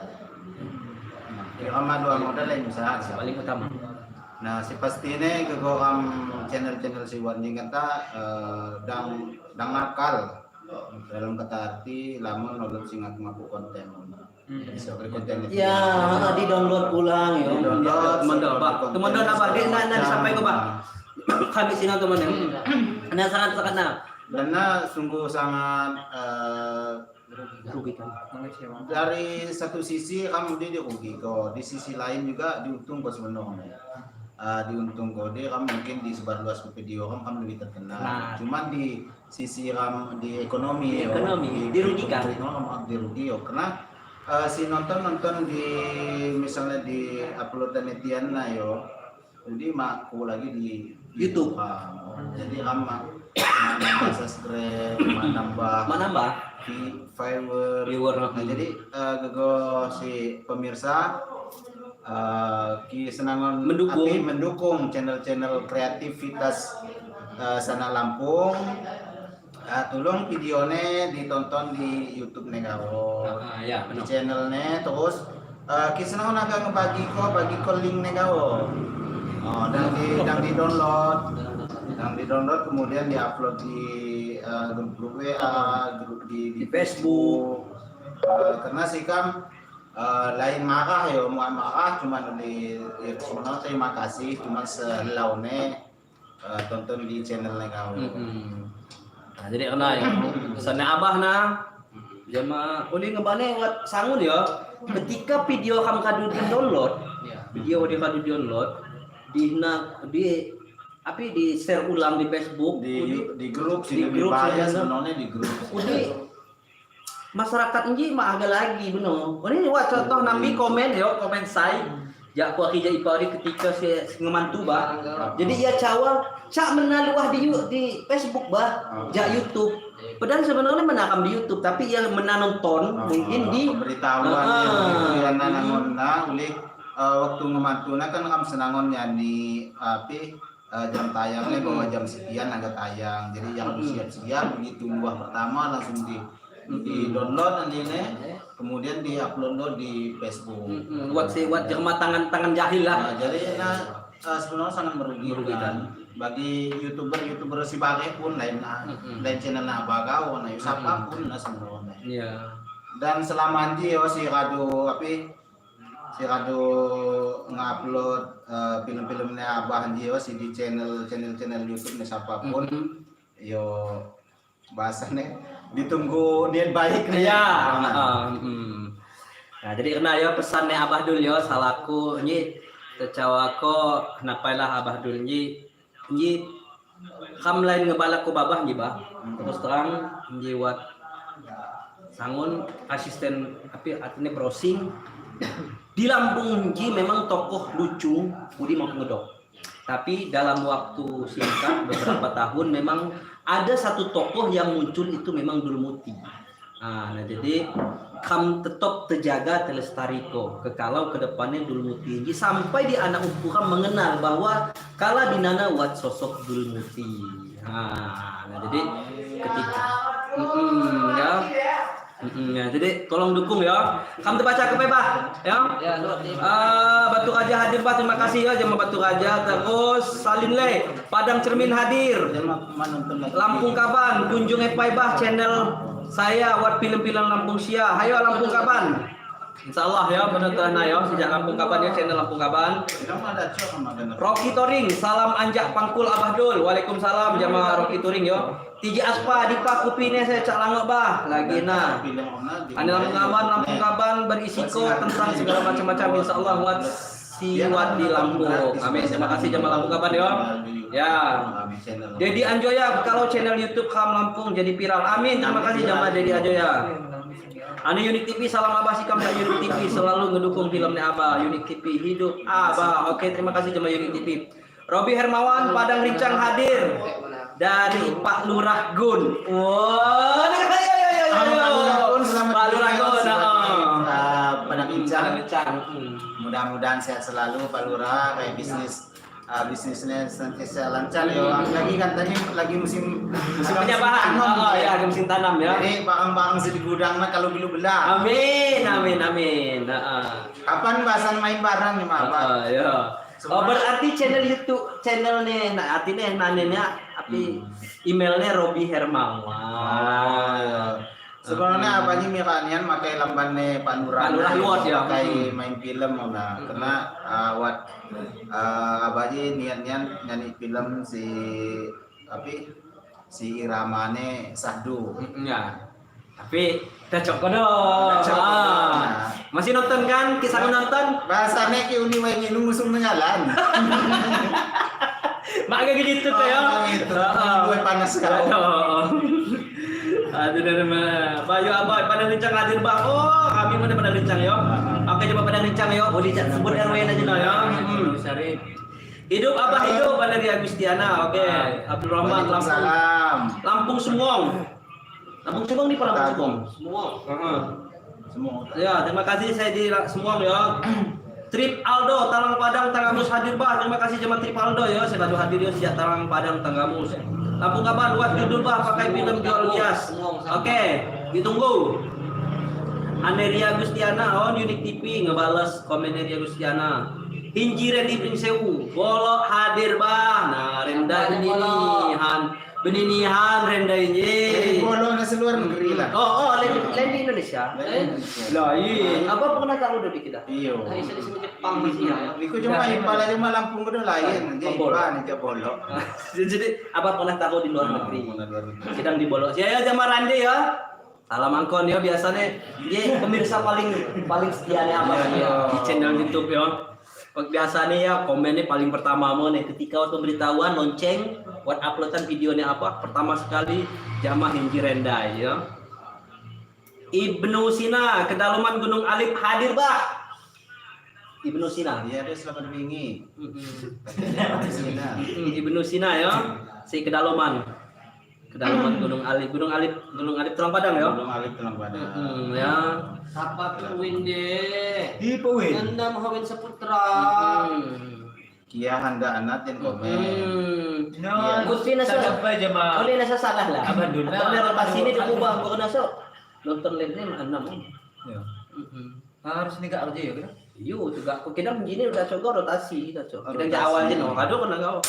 Nah, dua modal yang usaha paling utama. Nah, si pasti ini kegorang channel-channel si Wandi kata dang nakal dalam kata arti lamun nolong sing ngaku-ngaku konten. Bisa konten. Ya, di download ulang ya. Teman-teman, teman-teman apa? Dek nah sampai ke Pak. Kami sini teman-teman. Nah, sangat-sangat nah. Karena sungguh sangat rugikan. Dari satu sisi kamu dia dirugi kok, di sisi lain juga diuntung kok sebenarnya. Diuntung kok dia kamu mungkin disebar luas ke video kamu lebih terkenal. Nah. Cuman di sisi kamu di ekonomi, di dirugikan. Ekonomi dirugi yo karena si nonton di misalnya di upload dan netiana yo, jadi maku lagi di YouTube. Jadi kamu nambah subscribe, nambah viewer. Nah, jadi gego si pemirsa ki senangon mendukung channel-channel kreativitas sana Lampung. Tolong videonya ditonton di YouTube negawo. Ya, di channelnya terus ki senangon agak ngebagi ko link negawo. Oh, dan di download. Yang di download kemudian diupload di grup WA, grup di Facebook. Karena sih kam lain marah ya, mau marah cuman di ya, sebenarnya terima kasih cuman selaune tonton di channelnya kau. Nah, jadi kena ya. Pesannya abah nah. Jama uli ngebane wat sangun ya. Ketika video kam kadu di download, video dia kadu download di tapi di share ulang di Facebook, di grup sih, di grup sebenarnya di grup. Udi masyarakat ini mah agak lagi benar. Ini wah contoh nambi komen yo, komen say. Jak ku akija ipari ketika si ngemantu bah. Jadi ia cawa cak menaluah di Facebook bah, jak YouTube. Padahal sebenarnya menakam di YouTube, tapi yang menonton mungkin di pemberitahuan yang nanangonna uli waktu ngemantuna kan kam senangon yani api jam tayangnya bahwa jam sekian agak tayang, jadi yang siap-siap begitu buah pertama langsung di download nanti ini, kemudian di upload di Facebook. Buat si buat jelma tangan jahil lah. Nah, jadi sebenarnya sangat merugikan bagi youtuber si bare pun lain lain channel apa kau, nah siapa pun lah sebenarnya. Iya. Dan selama anji yo si Radu api si Radu ngupload film-filmnya Abah Anji yo si di channel YouTube nih siapa pun yo Bahasanya ditunggu niat baik nih. Ya. Nah, jadi kena ya pesannya Abah Dul ya salaku nyi tercawako kenapa lah Abah Dul nyi nyi kam lain ngebalak ku babah nyi bah. Terus terang nyi wat sangun asisten tapi artinya browsing di Lampung nyi memang tokoh lucu Budi mau ngedok. Tapi dalam waktu singkat beberapa tahun memang ada satu tokoh yang muncul itu memang Dulmuti. Nah, jadi kam tetap terjaga telestariko kekalau kedepannya Dulmuti ini sampai di anak ukuran mengenal bahwa kala dinana wat sosok Dulmuti. Nah, jadi ketika ya. Ya, jadi tolong dukung ya. Kamu terbaca ke bah, ya. Ya, lu Batu Raja hadir bah, terima kasih ya jemaah Batu Raja. Terus Salinle, Padang Cermin hadir. Lampung Kaban, kunjung Epai bah channel saya buat film-film Lampung Sia. Hayo Lampung Kaban. Insyaallah ya penonton ya sejak Lampung Kaban ya channel Lampung Kaban. Rocky Toring, salam anjak pangkul Abah Dul. Waalaikumsalam jamaah Rocky Toring yo. Tiji Aspa di Pak kupine saya cak langok bah lagi nah. Ane Lampung Kaban berisiko tentang segala macam-macam insyaallah buat siwat di Lampung. Amin. Terima kasih jamaah Lampung Kaban yo. Ya. Dedi Anjoya kalau channel YouTube Kam Lampung jadi viral. Amin. Terima kasih jamaah Dedi Anjoya. Ane Unik TV salam Abah sikam dan Unik TV selalu ngedukung filmnya Abah. Unik TV hidup Abah. Oke, terima kasih jemaah Unik TV. Robi Hermawan Padang Rincang hadir dari Pak Lurah Gun. Wah, ayo. Pak Lurah Gun. Padang Rincang. Mudah-mudahan sehat selalu Pak Lurah, kayak bisnisnya senantiasa lancar ya. Lagi kan tadi lagi musim bahan. Oh, ya, musim tanam ya. Jadi barang-barang di gudang mah kalau dulu belah. Amin, amin, amin. Kapan bahasan main barang nih, Mak? Ya. Oh, berarti channel YouTube channelnya, nah artinya yang nanenya tapi emailnya Robi Hermawan. Sebenarnya abahnya miranian pakai lambannya Pak Lurah. Pak Lurah luas ya. Pakai main film nah. Karena wat abahnya niat-niat nyanyi film si tapi si Iramane Sahdu. Ya. Tapi cocok kono. Masih nonton kan? Kisah nonton? Bahasanya ki uni wae nginum musuh menyalan. Mak kayak gitu tuh ya. Gitu. Gue panas sekali. Aduh dari mana? Bayu Abah Padang Rincang hadir bang. Oh, kami mana Padang Rincang yo. Oke coba Padang Rincang yo. Boleh sebut RW aja no ya. Hidup Abah hidup Valeria Agustiana. Oke, Abdul Rahman Lampung. Lampung Sumong. Lampung Sumong nih Pak Lampung Sumong. Sumong. Sumong. Ya, terima kasih saya di Sumong ya. Trip Aldo Talang Padang Tanggamus hadir bah. Terima kasih jemaah Trip Aldo ya. Saya baru hadir ya sejak Talang Padang Tanggamus. Lampung Kaban buat judul bah pakai film jual bias. Oke, ditunggu. Aneria Gustiana on Unik TV ngebales komen Aneria Gustiana. Hinji Rendi Pringsewu, bolok hadir bah. Nah, Renda ini han beninihan Renda ini. Bolok nasi luar negeri lah. Oh, lain di Indonesia. Lah, iya. Apa pernah tahu udah dikit dah? Iya. Nah, di sini Jepang sih ya. Iku cuma ipala cuma Lampung kudu lain, dia ipa nih bolok. Jadi apa pernah tahu di luar negeri? Sedang di bolok. Ya jamaah Randi ya. Salam angkon ya biasanya dia pemirsa paling setia nih apa ya di channel YouTube ya. Biasanya ya komennya paling pertama mau nih ketika waktu pemberitahuan lonceng buat uploadan videonya apa pertama sekali jamaah Hinji Rendai ya. Ibnu Sina Kedalaman Gunung Alif hadir bah. Ibnu Sina. Iya dia selamat wingi. Ibnu Sina ya si Kedalaman. Kedalaman Gunung Alif, Gunung Alif, Gunung Alif Tulang Padang ya. Gunung Alif Tulang Padang. Ya. Siapa tuh Winde? Di Pewin. Nanda Muhammad Saputra. Kia handa anak yang komen. No. Gusti nasa. Apa Oleh nasa salah lah. Abah Duna. Atau rotasi ini diubah bukan nasa. Nonton lainnya enam. Ya. Harus nih gak kerja ya kan? Iyo juga. Kok kita begini udah coba rotasi kita coba. Kita awal aja no. Kado kena kau.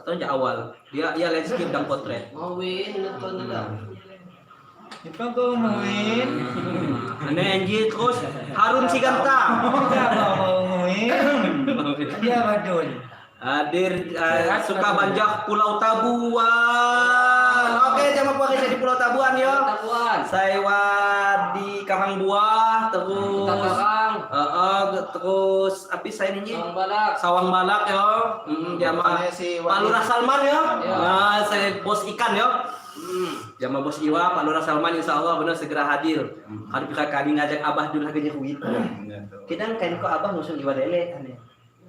Atau yang awal dia ya landscape dan potret. Mau win nonton dulu. Itu kau mau win. Aneh anjir terus Harun Siganta. Mau win. Dia Badul. Hadir suka banjak Pulau Tabuan. Oke, jangan pakai jadi Pulau Tabuan yo. Tabuan. Saya wat di Kahang Buah terus. Karang. Heeh, terus api saya ini Sawang Balak. Sawang Balak yo. Jama Si Pak Lurah Salman yo. Ya. Nah, saya bos ikan yo. Jama bos Iwa, Pak Lurah Salman insya Allah benar segera hadir. Kalau pihak kami ngajak Abah dulu lagi nyehuit. Kita kan kok Abah ngusung Iwa lele aneh.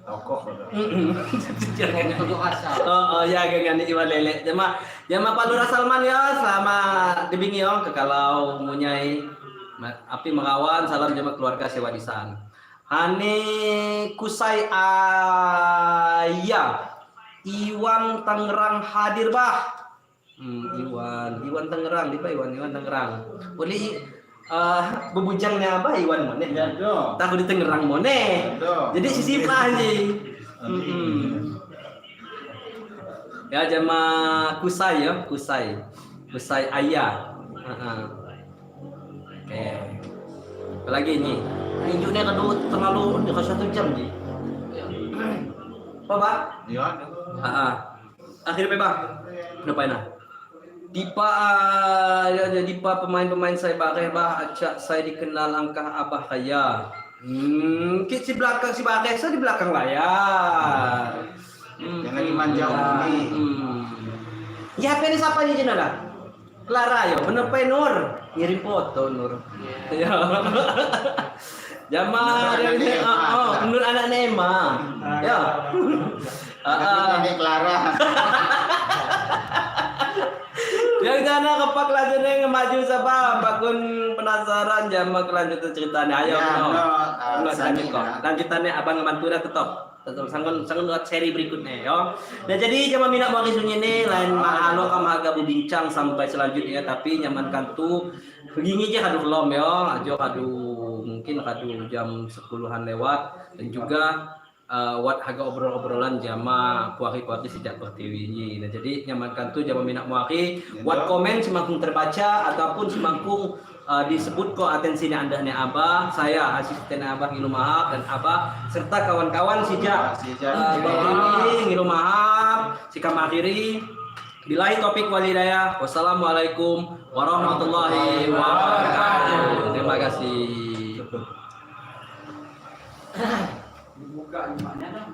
Tokoh. Untuk asal. Oh, ya gengan Iwa lele. Jama jama Pak Lurah Salman ya, selamat dibingi yo kalau mempunyai api mengawan, salam jama keluarga Sewadisan. Hane Kusai Ayah Iwan Tangerang hadir bah. Iwan Tangerang, di Pak Iwan Tangerang. Boleh bebujangnya apa Iwan mana? Takut di Tangerang mana? Jadi sisi anjing. Ya jama Kusai ya, Kusai. Kusai Ayah. Oke. Apalagi ini? Ninjunya kalau terlalu dekat 1 jam ji. Apa Pak? Ya. Akhirnya Pak. Kenapa ini? Dipa ya, Dipa pemain-pemain saya bareh bah acak saya dikenal angkah abah kaya. Kit si belakang si bareh saya di belakang layar. Yang lagi manjau ini. Ya apa ini siapa ini jenala? Clara yo, bener pe Nur. Ngirim foto Nur. Ya. Jama dari oh, Nur anak Nema. Ya. Nenek Clara. Yang sana kepak lanjutnya maju siapa? Bakun penasaran jama kelanjutan ceritanya. Ayo, Ya, no. no, No, lanjut kok. ya. Lanjutannya abang ngebantu dah tetap. Tetap sanggon sanggon buat seri berikutnya yo. Nah jadi jama minat mau ini lain mahalo kam agak berbincang sampai selanjutnya tapi nyaman kantu begini aja kadu belum yo ajo kadu mungkin kadu jam 10-an lewat dan juga wat haga obrol-obrolan jama puari-puari sejak pertiwi ini. Nah, jadi nyaman kantu jama minat muari wat komen semangkung terbaca ataupun semangkung disebut kok atensinya anda nih abah, saya asisten abah ngilu maaf dan abah serta kawan-kawan sejak ini ngilu maaf sikam akhiri. Bilahi topik walhidayah. Wassalamualaikum warahmatullahi wabarakatuh. Terima kasih. Dibuka gimana?